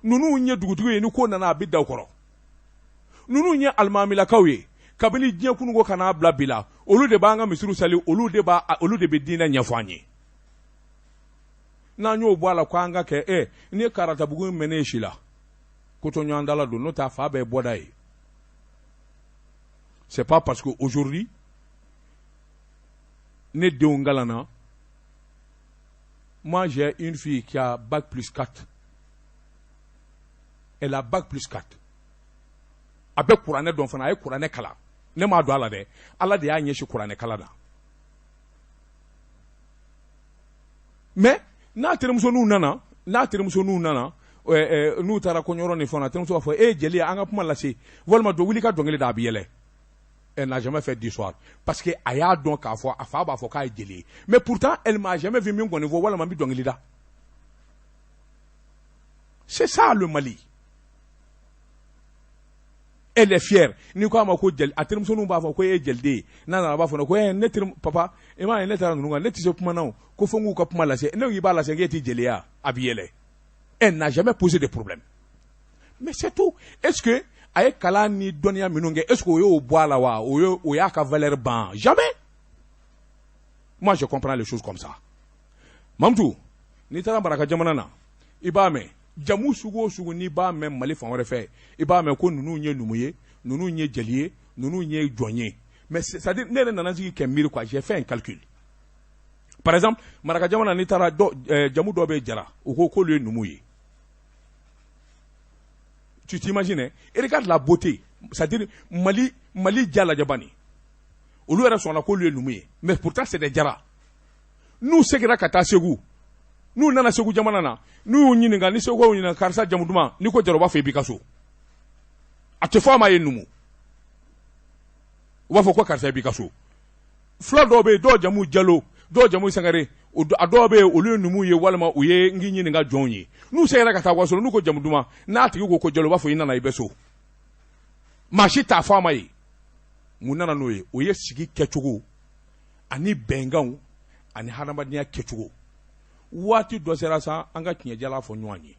Ninnu ye dugutigi ye, ni ko nana, a bɛ da u kɔrɔ. Ninnu ye alimamilakaw ye kabini diɲɛ kununko ka n'a bila bi la. Olu de b'an ka misiriw sali, olu de bɛ diinɛ ɲɛfɔ an ye. N'an y'o bɔ a la ko an ka kɛ n'i ye Karatabugu mɛn ne si la, ko to ɲɔgɔn da la don, n'o tɛ a fa bɛɛ ye bɔda ye. C'est pas parce que aujourd'hui ne denw kalanna. Moi, j'ai une fille qui a bac plus 4, elle a bac plus 4. A bɛ kuranɛ dɔn fana, a ye kuranɛ kalan. Ne m'a don a la dɛ, Ala de y'a ɲɛsin kuranɛ kalan na. Mais n'a terimusoninw nana, n'a terimusoninw nana, n'u taara kɔɲɔyɔrɔ ni fɛnw na, terimuso b'a fɔ: «E ye jeli ye, an ka kuma lase», walima dɔ wuli ka dɔnkili da, a bɛ yɛlɛ. Elle n'a jamais fait d'histoire parce que a y'a dɔn k'a fɔ a fa b'a fɔ k'a ye jeli ye. Mais pourtant, elle m'a jamais vu min kɔni fɔ walima n bɛ dɔnkili da. C'est ça le Mali. Elle est fière. N'i ko a ma ko jeli, a terimusoninw b'a fɔ ko e ye jeliden ye. N'a nana, a b'a fɔ ko ne teri papa, i m'a ye, ne taara ninnu kan, ne tɛ se kuma na o, ko fo n k'u ka kuma lase. Ne ko i b'a lase, k'e tɛ jeliya, a bɛ yɛlɛ. Elle n'a jamais posé de problème. Mais c'est tout. Est-ce que a ye kalan ni dɔnniya minnu kɛ, est-ce que o y'o bɔ a la wa? O ye o y'a ka valeur ban? Jamais. Moi, je comprends les choses comme ça. Mamutu, n'i taara Maraka jamana na, i b'a mɛn jamu sugu o sugu, n'i b'a mɛn Mali fan wɛrɛ fɛ, i b'a mɛn ko ninnu ye numu ye, ninnu ye jeli ye, ninnu ye jɔn ye. Mais c'est à dire, ne yɛrɛ nana sigi kɛ miiri quoi, j'ai fait un calcul. Par exemple, Maraka jamana, n'i taara dɔ jamu dɔ bɛ Jara, u ko k'olu ye numu ye. Tu t'imagines, hein? Et regarde la beauté, c'est-à-dire Mali ja lajɛ bani, olu yɛrɛ sɔnna k'olu ye numu ye, mais pourtant c'est des Jara. N'u seginna ka taa Segu, n'u nana Segu jamana na, n'u y'u ɲininka, ni Segukaw ɲininka karisa jamu duman, n'i ko Jara, u b'a fɔ i b'i ka so. A tɛ fɔ a ma ye numu, u b'a fɔ ko karisa i b'i ka so. Fula dɔw bɛ yen, dɔw jamu Jalo, dɔw jamu Sangare, a dɔw bɛ yen, olu ye numu ye walima u ye n k'i ɲininka jɔnw ye. N'u seginna ka taa Wasolo, n'u ko jamu duman, n'a tigi ko ko Jalo, u b'a fɔ i nana, i bɛ so. Maa si t'a fɔ a ma ye. Mun nana n'o ye? O ye sigi kɛcogo ani bɛnkanw ani hadamadenya kɛcogo. Waati dɔ sera sa, an ka tiɲɛjala fɔ ɲɔgɔn ye.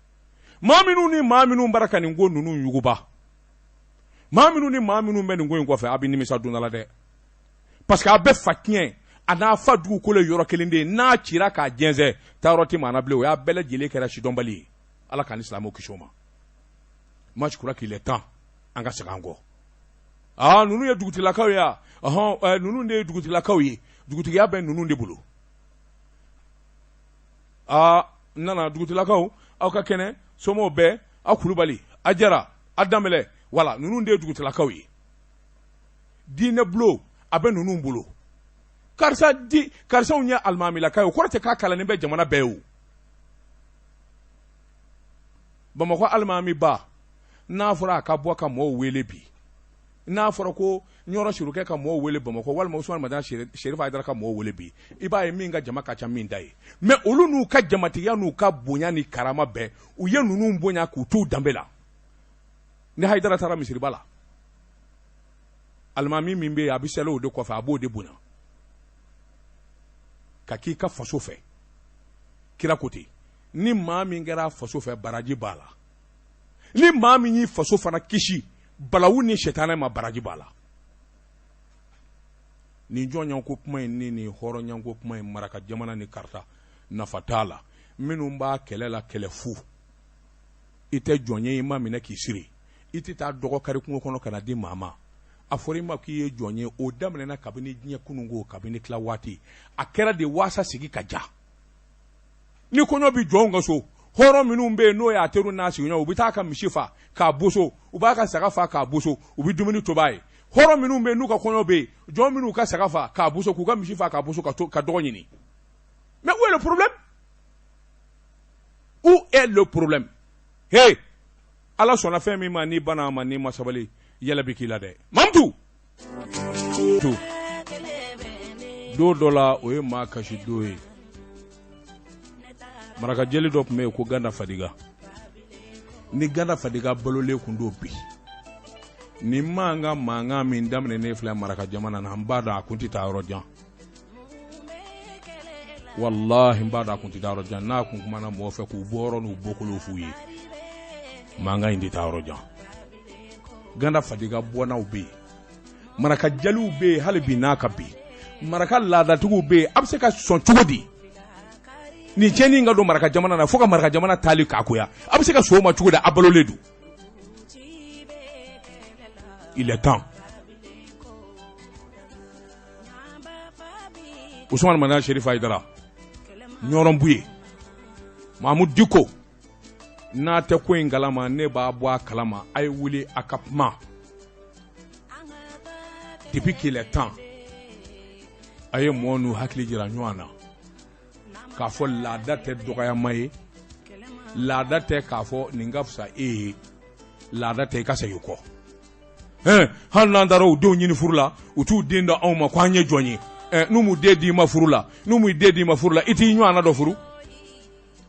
Maa minnu ni maa minnu bara ka nin ko ninnu yuguba, maa minnu ni maa minnu bɛ nin ko in kɔfɛ, a bɛ nimisa don dɔ la dɛ, parce que a bɛ fa tiɲɛ a n'a fa dugukolo ye yɔrɔ kelen de ye. N'a cira k'a jɛnsɛn, taayɔrɔ tɛ maa na bilen. O y'a bɛɛ lajɛlen kɛra sidɔnbali ye. Ala k'an ni silamɛw kisi o ma. Moi, je crois qu'il est temps an ka segin an kɔ. Aa, ninnu ye dugutigilakaw ye, ɔhɔn, ninnu de ye dugutigilakaw ye, dugutigiya bɛ ninnu de bolo. Aa, n nana dugutigilakaw, aw ka kɛnɛ, somɔgɔw bɛɛ, aw Kulubali, a Jara, a Danbɛlɛ, wala ninnu de ye dugutigilakaw ye. Diinɛ bulon a bɛ ninnu bolo. Karisa di, karisaw ye alimamilaka ye, o kɔrɔ tɛ k'a kalannen bɛ jamana bɛɛ ye. O Bamakɔ alimami ba, n'a fɔra a ka bɔ ka mɔgɔw wele bi. N'a fɔra ko Ɲɔrɔ Sirukɛ ka mɔɔw wele Bamakɔ walima Usumani Madani Serifu Hayidara ka mɔɔw wele bi, i b'a ye min ka jama ka ca min ta ye. Mais olu n'u ka jamatigiya n'u ka bonya ni karama bɛɛ, u ye ninnu bonya k'u t'u danbe la. Ni Hayidara taara misiriba la, alimami min bɛ yen a bɛ seli o de kɔfɛ, a b'o de bonya ka k'i ka faso fɛ. Kira ko ten, ni maa min kɛra faso fɛ, baraji b'a la. Ni maa min y'i faso fana kisi balawu ni sɛtanɛ ma, baraji b'a la. Nin jɔnyanko kuma in ni nin hɔrɔnyanko kuma in, maraka jamana ni karata nafa t'a la. Minnu b'a kɛlɛ la, kɛlɛ fu. I tɛ jɔn ye, i ma minɛ k'i siri, i tɛ taa dɔgɔ kari kungo kɔnɔ ka na di maa ma. A fɔra i ma k'i ye jɔn ye, o daminɛna kabini diɲɛ kununko, kabini tila waati. A kɛra de waasa sigi ka ja. Ni kɔɲɔ bɛ jɔnw ka so, hɔrɔn minnu bɛ yen n'o y'a teriw n'a sigiɲɔgɔnw, u bɛ taa ka misi fa k'a boso, u b'a ka saga fa k'a boso, u bɛ dumuni tobi a ye. Hɔrɔn minnu bɛ yen n'u ka kɔɲɔ bɛ yen, jɔn minnu ka saga fa k'a boso, k'u ka misi fa k'a boso, ka dɔgɔ ɲini. Mais où est le problème? Où est le problème? Hey, Ala sɔnna fɛn min ma, n'i banna a ma, n'i ma sabali, yɛlɛ bɛ k'i la dɛ. Mamutu don dɔ la, o ye maa kasi don ye. Marakajeli dɔ tun bɛ yen ko Ganda Fadiga. Ni Ganda Fadiga balolen tun don bi, ni mankan mankan min daminɛnen filɛ maraka jamana na, n b'a dɔn a kun tɛ taa yɔrɔ jan. Walahi, n b'a dɔn a kun tɛ taa yɔrɔ jan. N'a kun kumana mɔgɔ fɛ k'u bɔyɔrɔ n'u bɔkolow f'u ye, mankan in tɛ taa yɔrɔ jan. Ganda Fadiga bɔnnaw bɛ yen, maraka jeliw bɛ yen hali bi n'a ka bi, maraka laadatigiw bɛ yen. A bɛ se ka sɔn cogo di nin tiɲɛni in ka don maraka jamana na, fo ka maraka jamana taali k'a koya? A bɛ se ka sɔn o ma cogo di? A balolen don. Il est temps. Usumani Madani Serifu Hayidara, Ɲɔrɔn Buye, Mahamudu Diko, n'a tɛ ko in kalama, ne b'a bɔ a kalama. A ye wuli a ka kuma depuis qu'il est temps. A ye mɔɔ n'u hakili jira ɲɔgɔn na k'a fɔ laada tɛ dɔgɔyama ye, laada tɛ k'a fɔ nin ka fisa e ye, laada tɛ i ka segin kɔ. Hali n'an taara u denw ɲini furu la, u t'u den da anw ma ko an ye jɔn ye. N'u m'u den d'i ma furu la, n'u m'u den d'i ma furu la, i t'i ɲɔgɔnna dɔ furu.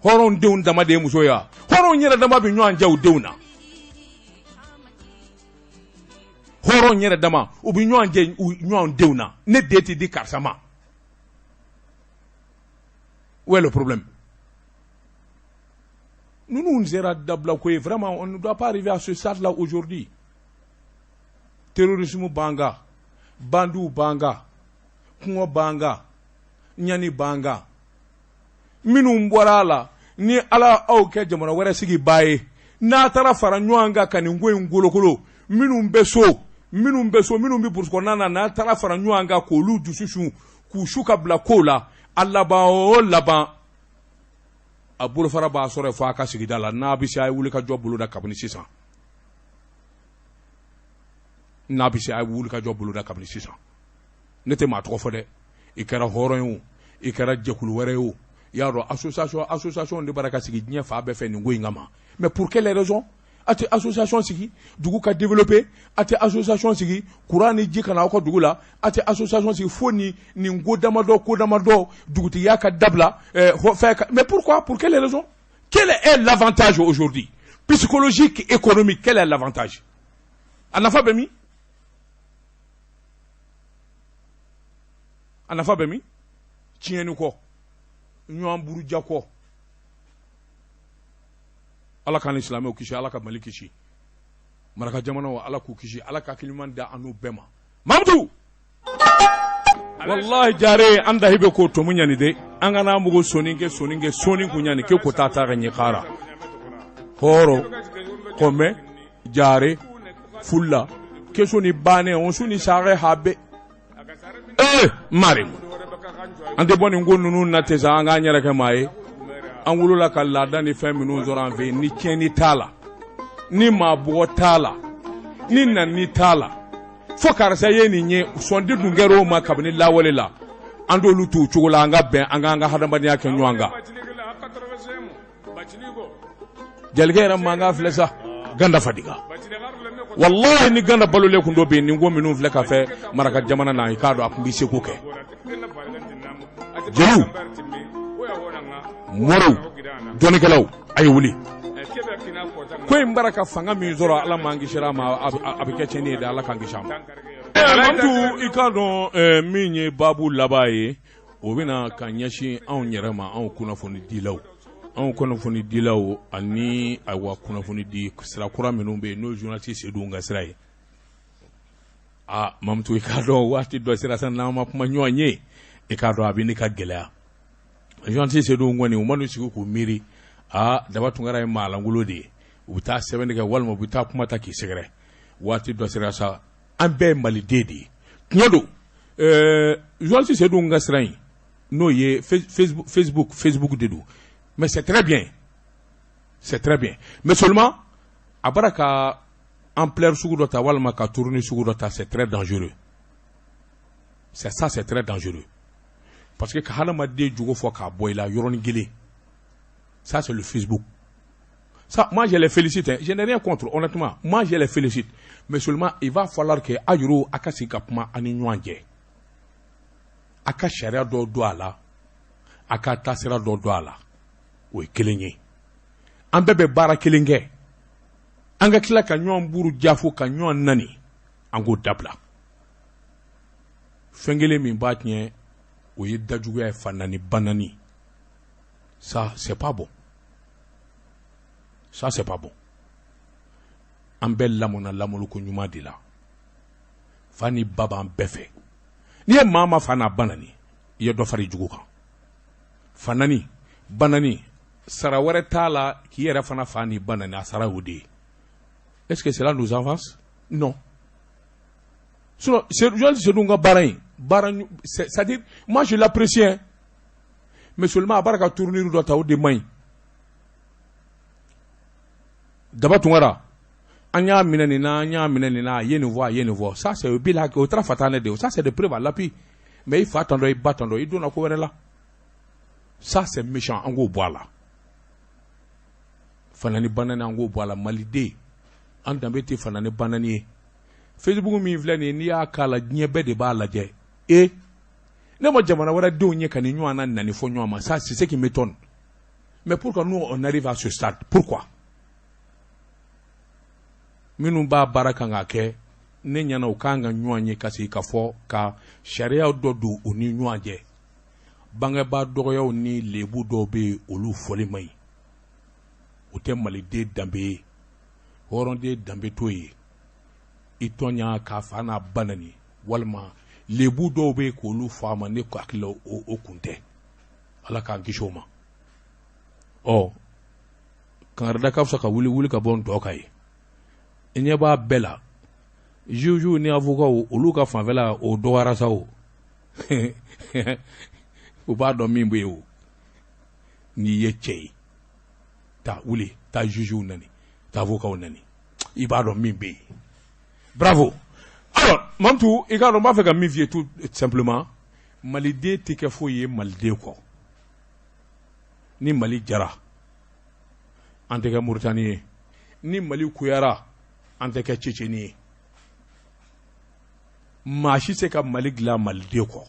Hɔrɔnw denw dama de ye muso ye wa? Hɔrɔnw yɛrɛ dama bɛ ɲɔgɔn jɛ u denw na. Hɔrɔnw yɛrɛ dama, u bɛ ɲɔgɔn jɛ u ɲɔgɔn denw na. Ne den tɛ di karisa ma. Où est le problème? Ninnu sera dabila ko ye. Vraiment, on ne doit pas arriver à ce stade là aujourd'hui. Terrorisme b'an kan, bandiw b'an kan, kɔngɔ b'an kan, ɲani b'an kan. Minnu bɔra a la, ni Ala aw kɛ jamana wɛrɛ sigibaa ye, n'a taara fara ɲɔgɔn kan ka nin ko in kolokolo, minnu bɛ so, minnu bɛ so, minnu bɛ burusi kɔnɔna na, n'a taara fara ɲɔgɔn kan k'olu dusu su, k'u su ka bila kow la, a laban o laban, a bolofara b'a sɔrɔ fo a ka sigida la. N'a bɛ se, a ye wuli ka jɔ boloda kabini sisan. N'a bɛ se, a ye wuli ka jɔ boloda kabini sisan. Ne tɛ maa tɔgɔ fɔ dɛ. I kɛra hɔrɔn ye o, i kɛra jɛkulu wɛrɛ ye o, i y'a dɔn, association de b'a ka sigi diɲɛ fan bɛɛ fɛ nin ko in kama. Mais pour quelle raison a tɛ association sigi dugu ka développer? A tɛ association sigi courant ni ji kana aw ka dugu la? A tɛ association sigi fo ni nin ko damadɔ, ko damadɔ, dugutigiya ka dabila, fɛn ka. Mais pourquoi? Pour quelle raison? Quel est l'avantage aujourd'hui, psychologique, économique? Quel est l'avantage? A nafa bɛ min? A nafa bɛ min? Tiɲɛni kɔ, ɲɔgɔn buruja kɔ. Ala k'an ni silamɛw kisi, Ala ka Mali kisi, maraka jamanaw, Ala k'u kisi, Ala ka hakili ɲuman da an n'u bɛɛ ma. Mamudu, wallahi jare an dahi bɛ ko tomu ɲani de. An kana mugu soni kɛ, soni kɛ, soni kun ɲani ke ko taa taa ka ɲɛ kara hɔrɔ kɔmɛ jare fulla keso ni bannen on su ni sare habe ee mari an tɛ bɔ nin ko ninnu na ten sa. An k'an yɛrɛ kɛ maa ye. An wolola ka laada ni fɛn minnu sɔrɔ an fɛ yen, ni tiɲɛni t'a la, ni maa bugɔ t'a la, ni nani t'a la, fo karisa ye nin ye, sɔn de dun kɛra o ma kabini lawale la. An t'olu to o cogo la. An ka bɛn, an k'an ka hadamadenya kɛ ɲɔgɔn kan. Jelikɛ yɛrɛ mankan filɛ sa, Ganda Fadiga. Walahi ni Gana balolen kun don bi, nin ko minnu filɛ ka fɛ maraka jamana na, i k'a dɔn a tun b'i seko kɛ. Jeliw, moriw, dɔnnikɛlaw, a ye wuli. Ko in bara ka fanga min sɔrɔ, Ala m'an kisira a ma, a bɛ kɛ tiɲɛni ye dɛ. Ala k'an kisi a ma. Mamtu, i k'a dɔn min ye baabu laban ye, o bɛna ka ɲɛsin anw yɛrɛ ma, anw kunnafonidilaw, anw kunnafonidilaw ani ayiwa kunnafoni di sira kura minnu bɛ yen, n'o ye journaliste Seydou ka sira ye. Aa Mamutu, i k'a dɔn waati dɔ sera sa, n'an ma kuma ɲɔgɔn ye, i k'a dɔn a bɛ ne ka gɛlɛya. Journaliste Seydou kɔni, u man'u sigi k'u miiri, aa Daba Tunkara ye maalankolon de ye, u bɛ taa sɛbɛnni kɛ walima u bɛ taa kuma ta k'i sɛgɛrɛ. Waati dɔ sera sa, an bɛɛ ye maliden de ye. Tiɲɛ don, journaliste Seydou ka sira in, n'o ye Facebook, Facebook de don, mais c'est très bien, c'est très bien, mais seulement a bara ka ampleur sugu dɔ ta walima ka tourner sugu dɔ ta, c'est très dangereux. C'est ça, c'est très dangereux, parce que ka hadamaden jogo fɔ k'a bɔ i la yɔrɔnin kelen, ça c'est le Facebook. Ça, moi je les félicite, hein. Je n'ai rien contre, honnêtement. Moi je les félicite, mais seulement il va falloir que a yɛrɛw a ka sigi ka kuma an ni ɲɔgɔn cɛ, a ka sariya dɔw don a la, a ka taasira dɔw don a la. O ye kelen ye. An bɛɛ bɛ baara kelen kɛ, an ka tila ka ɲɔgɔn buru jafo ka ɲɔgɔn nani, an k'o dabila. Fɛn kelen min b'a tiɲɛ, o ye dajuguya ye, fa nani, ba nani. Ça c'est pas bon, ça c'est pas bon. An bɛɛ lamɔna lamɔliko ɲuman de la. Fa ni ba b'an bɛɛ fɛ. N'i ye maa ma fa n'a ba nani, i ye dɔ fara i jugu kan. Fa nani, ba nani, sara wɛrɛ t'a la k'i yɛrɛ fana fa ni ba nani, a sara y'o de ye. Est-ce que cela nous avance? Non. Sinon journaliste Seydou ka baara in, baara, c'est-à-dire moi je l'apprécie, hein. Mais seulement a bara ka tournure dɔ ta, o de man ɲi. Daba Tunkara, an y'a minɛ nin na, an y'a minɛ nin na, a ye nin fɔ, a ye nin fɔ, ça c'est bila o taara fata ne de, ça c'est des preuves à l'appui. Mais i fa tan dɔ, i ba tan dɔ, i donna ko wɛrɛ la, ça c'est méchant. An k'o bɔ a la. Fanani banani, an k'o bɔ a la. Maliden, an danbe tɛ fanani banani ye. Facebook min filɛ nin ye, n'i y'a k'a la, diɲɛ bɛɛ de b'a lajɛ. E ne ma jamana wɛrɛ denw ye ka nin ɲɔgɔn na nani fɔ ɲɔgɔn ma, ça c'est ce qui m'étonne. Mais pourquoi nous on arrive à ce stade? Pourquoi? Minnu b'a baara kan ka kɛ, ne ɲɛna u kan ka ɲɔgɔn ye ka sigi ka fɔ ka sariya dɔ don u ni ɲɔgɔn cɛ. Bangebaa dɔgɔyaw ni lebu dɔw bɛ yen, olu fɔli man ɲi, o tɛ maliden danbe ye, hɔrɔnden danbe t'o ye. I tɔɲa k'a fa n'a ba nani walima lebu dɔw bɛ yen k'olu fɔ a ma, ne hakili la o kun tɛ. Ala k'an kisi o ma. Ɔ kangarida ka fisa ka wuli wuli ka bɔ n tɔ kan ye. I ɲɛ b'a bɛɛ la, juge ni avocat, olu ka fanfɛla o dɔgɔyara sa. O u b'a dɔn min bɛ yen. O n'i ye cɛ ye, taa wuli, taa juge nani, taa avocat nani, i b'a dɔn min bɛ yen. Bravo. Alors Mamtu, i k'a dɔn n b'a fɛ ka min f'i ye, tout simplement, maliden tɛ kɛ foyi ye maliden kɔ. Ni Mali jara, an tɛ kɛ Moritani ye. Ni Mali kuyara, an tɛ kɛ Tchétchénie ye. Maa si se ka Mali dilan maliden kɔ.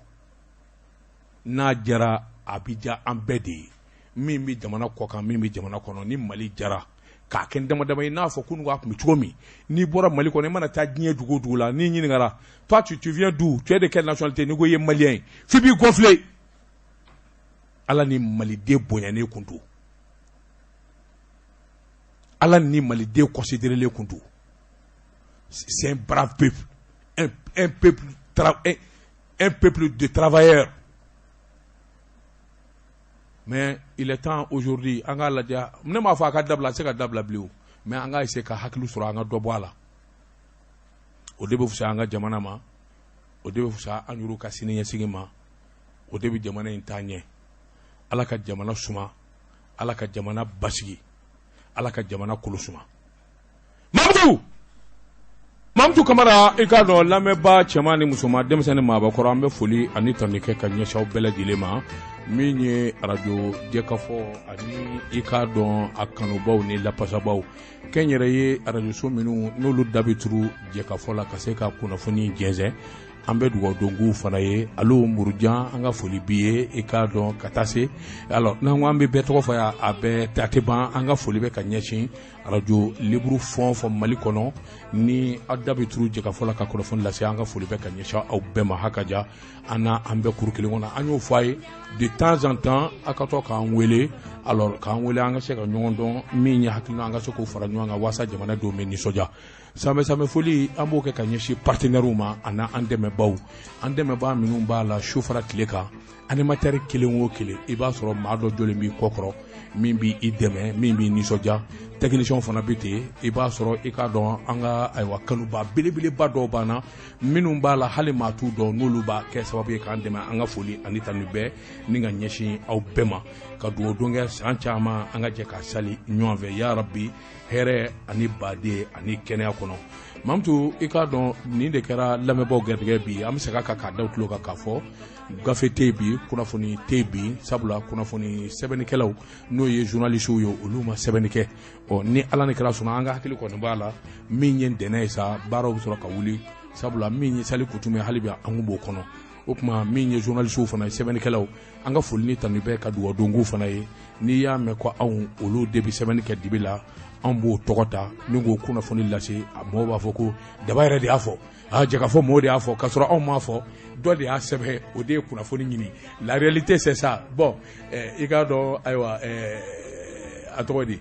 N'a jara, a bɛ diya an bɛɛ de ye, min bɛ jamana kɔ kan, min bɛ jamana kɔnɔ. Ni Mali jara k'a kɛ dama dama ye, n'a fɔ kunun a tun bɛ cogo min, n'i bɔra Mali kɔnɔ, i mana taa diɲɛ dugu o dugu la, n'i ɲininkara: toi tu viens d'où, tu es de quelle nationalité? N'i ko i ye malien ye, f'i b'i gonfler. Ala ni maliden bonyanen kun don, Ala ni maliden considéré kun don. C'est un brave peuple, un peuple de travailleurs. Mais il est temps aujourd'hui an k'a lajɛ. Ne m'a fɔ a ka dabila, a tɛ se ka dabila bilen o, mais an k'a essayer ka hakili sɔrɔ, an ka dɔ bɔ a la. O de bɛ fisaya an ka jamana ma, o de bɛ fisaya an yɛrɛw ka siniɲɛsigi ma, o de bɛ jamana in taa ɲɛ. Ala ka jamana suma, Ala ka jamana basigi, Ala ka jamana kolo suma. Mamudu, Mamutu Kamara, i k'a dɔn lamɛnbaa cɛman ni musoman, denmisɛnnin, maabakɔrɔ, an bɛ foli ani tanu kɛ ka ɲɛsin aw bɛɛ lajɛlen ma. Min ye arajo Jɛkafɔ ani i k'a dɔn a kanubaw ni lapasabaw. Kɛnyɛrɛye arajoso minnu n'olu da bɛ turu jɛkafɔ la ka se ka kunnafoni jɛnsɛn, an bɛ dugawu don k'u fana ye. Alo Murujan, an ka foli b'i ye. I k'a dɔn ka taa se, alors n'an ko an bɛ bɛɛ tɔgɔ fɔ yan, a bɛɛ a tɛ ban. An ka foli bɛ ka ɲɛsin arajo libre fɛn o fɛn Mali kɔnɔ ni aw da bɛ turu jɛkafɔ la ka kunnafoni lase, an ka foli bɛ ka ɲɛsin aw bɛɛ ma. Hakaja an na an bɛɛ kuru kelen kɔnɔ, an y'o fɔ a ye de temps en temps, a ka to k'an wele, alors k'an wele, an ka se ka ɲɔgɔn dɔn, min ye hakilina, an ka se k'o fara ɲɔgɔn kan walasa jamanadenw bɛ nisɔndiya. Sanbɛ sanbɛ foli, an b'o kɛ ka ɲɛsin partenaires ma ani an dɛmɛbaw, an dɛmɛbaa minnu b'a la su fara tile kan. Animateur kelen o kelen, i b'a sɔrɔ maa dɔ jɔlen b'i kɔkɔrɔ min b'i dɛmɛ, min b'i nisɔndiya. Technicien fana bɛ ten. I b'a sɔrɔ, i k'a dɔn, an ka ayiwa kanuba belebeleba dɔw b'an na minnu b'a la, hali maa t'u dɔn, n'olu b'a kɛ sababu ye k'an dɛmɛ. An ka foli ani tanu bɛɛ ni ka ɲɛsin aw bɛɛ ma, ka dugawu don kɛ san caman an ka jɛ ka sali ɲɔgɔn fɛ, ya rabi, hɛrɛ ani baden ani kɛnɛya kɔnɔ. Mamutu, i k'a dɔn nin de kɛra lamɛnbaaw garijɛgɛ bi. An bɛ segin a kan k'a da tulo kan k'a fɔ gafe tɛ bi, kunnafoni tɛ bi, sabula kunnafoni sɛbɛnnikɛlaw, n'o ye journalistes ye, olu ma sɛbɛnni kɛ. Ɔ ni Ala ni kira sɔnna, an ka hakili kɔni b'a la, min ye ntɛnɛn ye sa, baaraw bɛ sɔrɔ ka wuli, sabula min ye sali kutumu ye, hali bi an kun b'o kɔnɔ. O tuma min ye journalistes fana ye, sɛbɛnnikɛlaw, an ka foli ni tanu bɛɛ ka dugawu don k'u fana ye. N'i y'a mɛn ko anw olu de bɛ sɛbɛnni kɛ dibi la, anw b'o tɔgɔ ta ni k'o kunnafoni lase, a mɔgɔw b'a fɔ ko daba yɛrɛ de y'a fɔ, aa jɛkafɔ mɔgɔw de y'a fɔ, k'a sɔrɔ anw m'a fɔ, dɔ de y'a sɛbɛn, o de ye kunnafoni ɲini. La réalité, c'est ça. Bon, i k'a dɔn, ayiwa, a tɔgɔ di,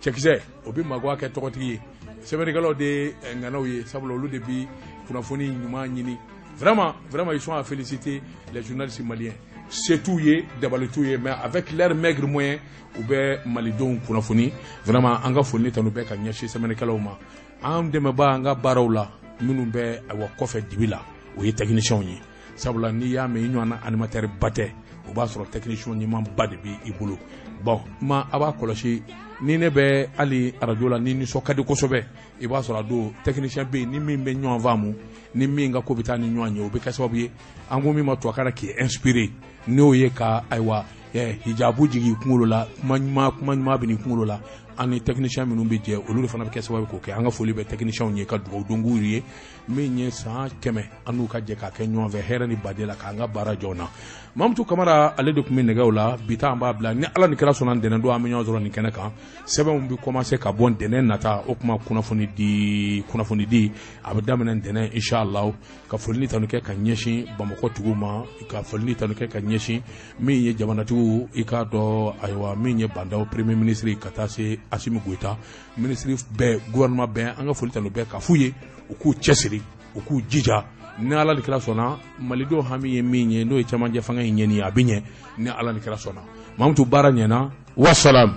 cɛkisɛ o bɛ magoya kɛ tɔgɔtigi ye. Sɛbɛnnikɛlaw de ye ŋanaw ye, sabula olu de bɛ kunnafoni ɲuman ɲini. Vraiment, vraiment, ils sont à féliciter, les journalistes maliens. Se t'u ye, dabali t'u ye, mais avec leurs maigres moyens, u bɛ malidenw kunnafoni. Vraiment, an ka foli ni tanu bɛɛ ka ɲɛsin sɛbɛnnikɛlaw ma. An dɛmɛbaa an ka baaraw la, minnu bɛ ayiwa kɔfɛ dibi la, o ye techniciens ye, sabula n'i y'a mɛn i ɲɔgɔnna animateur ba tɛ, o b'a sɔrɔ technicien ɲuman ba de b'i bolo. Bon, ma a b'a kɔlɔsi, ni ne bɛ hali arajo la, ni nisɔn ka di kosɛbɛ, i b'a sɔrɔ a don technicien bɛ yen ni min bɛ ɲɔgɔn faamu, ni min ka ko bɛ taa ni ɲɔgɔn ye, o bɛ kɛ sababu ye, an ko min ma tubabukan na k'i inspiré, n'o ye ka ayiwa hijabu jigin i kunkolo la, kuma ɲuman, kuma ɲuman bɛ n'i kunkolo la. An ni technicien minnu bɛ jɛ, olu de fana bɛ kɛ sababu k'o kɛ. An ka foli bɛ techniciens ye, ka dugawu don k'u ye, min ye san 100 an n'u ka jɛ k'a kɛ ɲɔgɔn fɛ hɛrɛ ni baden la, k'an ka baara jɔ na. Mamutu Kamara, ale de tun bɛ nɛgɛw la bi. Ta an b'a bila. Ni Ala ni kira sɔnna, ntɛnɛn don an bɛ ɲɔgɔn sɔrɔ nin kɛnɛ kan. Sɛbɛnw bɛ commencer ka bɔ ntɛnɛn nata. O tuma kunnafoni di a bɛ daminɛ ntɛnɛn, inshallah. Ka foli ni tanu kɛ ka ɲɛsin Bamakɔ tigiw ma, ka foli ni tanu kɛ ka ɲɛsin min ye jamanatigiw, i k'a dɔn, ayiwa, min ye Bah N'Daw, premier ministre, ka taa se Assimi Goïta, ministre bɛɛ, gouvernement bɛɛ, an ka foli tanu bɛɛ ka f'u ye, u k'u cɛsiri, u k'u jija. Ni Ala ni kira sɔnna, malidenw hami ye min ye, n'o ye cɛmancɛ fanga in ɲɛni ye, a bɛ ɲɛ ni Ala ni kira sɔnna. Mamutu, baara ɲɛna. Wasalam.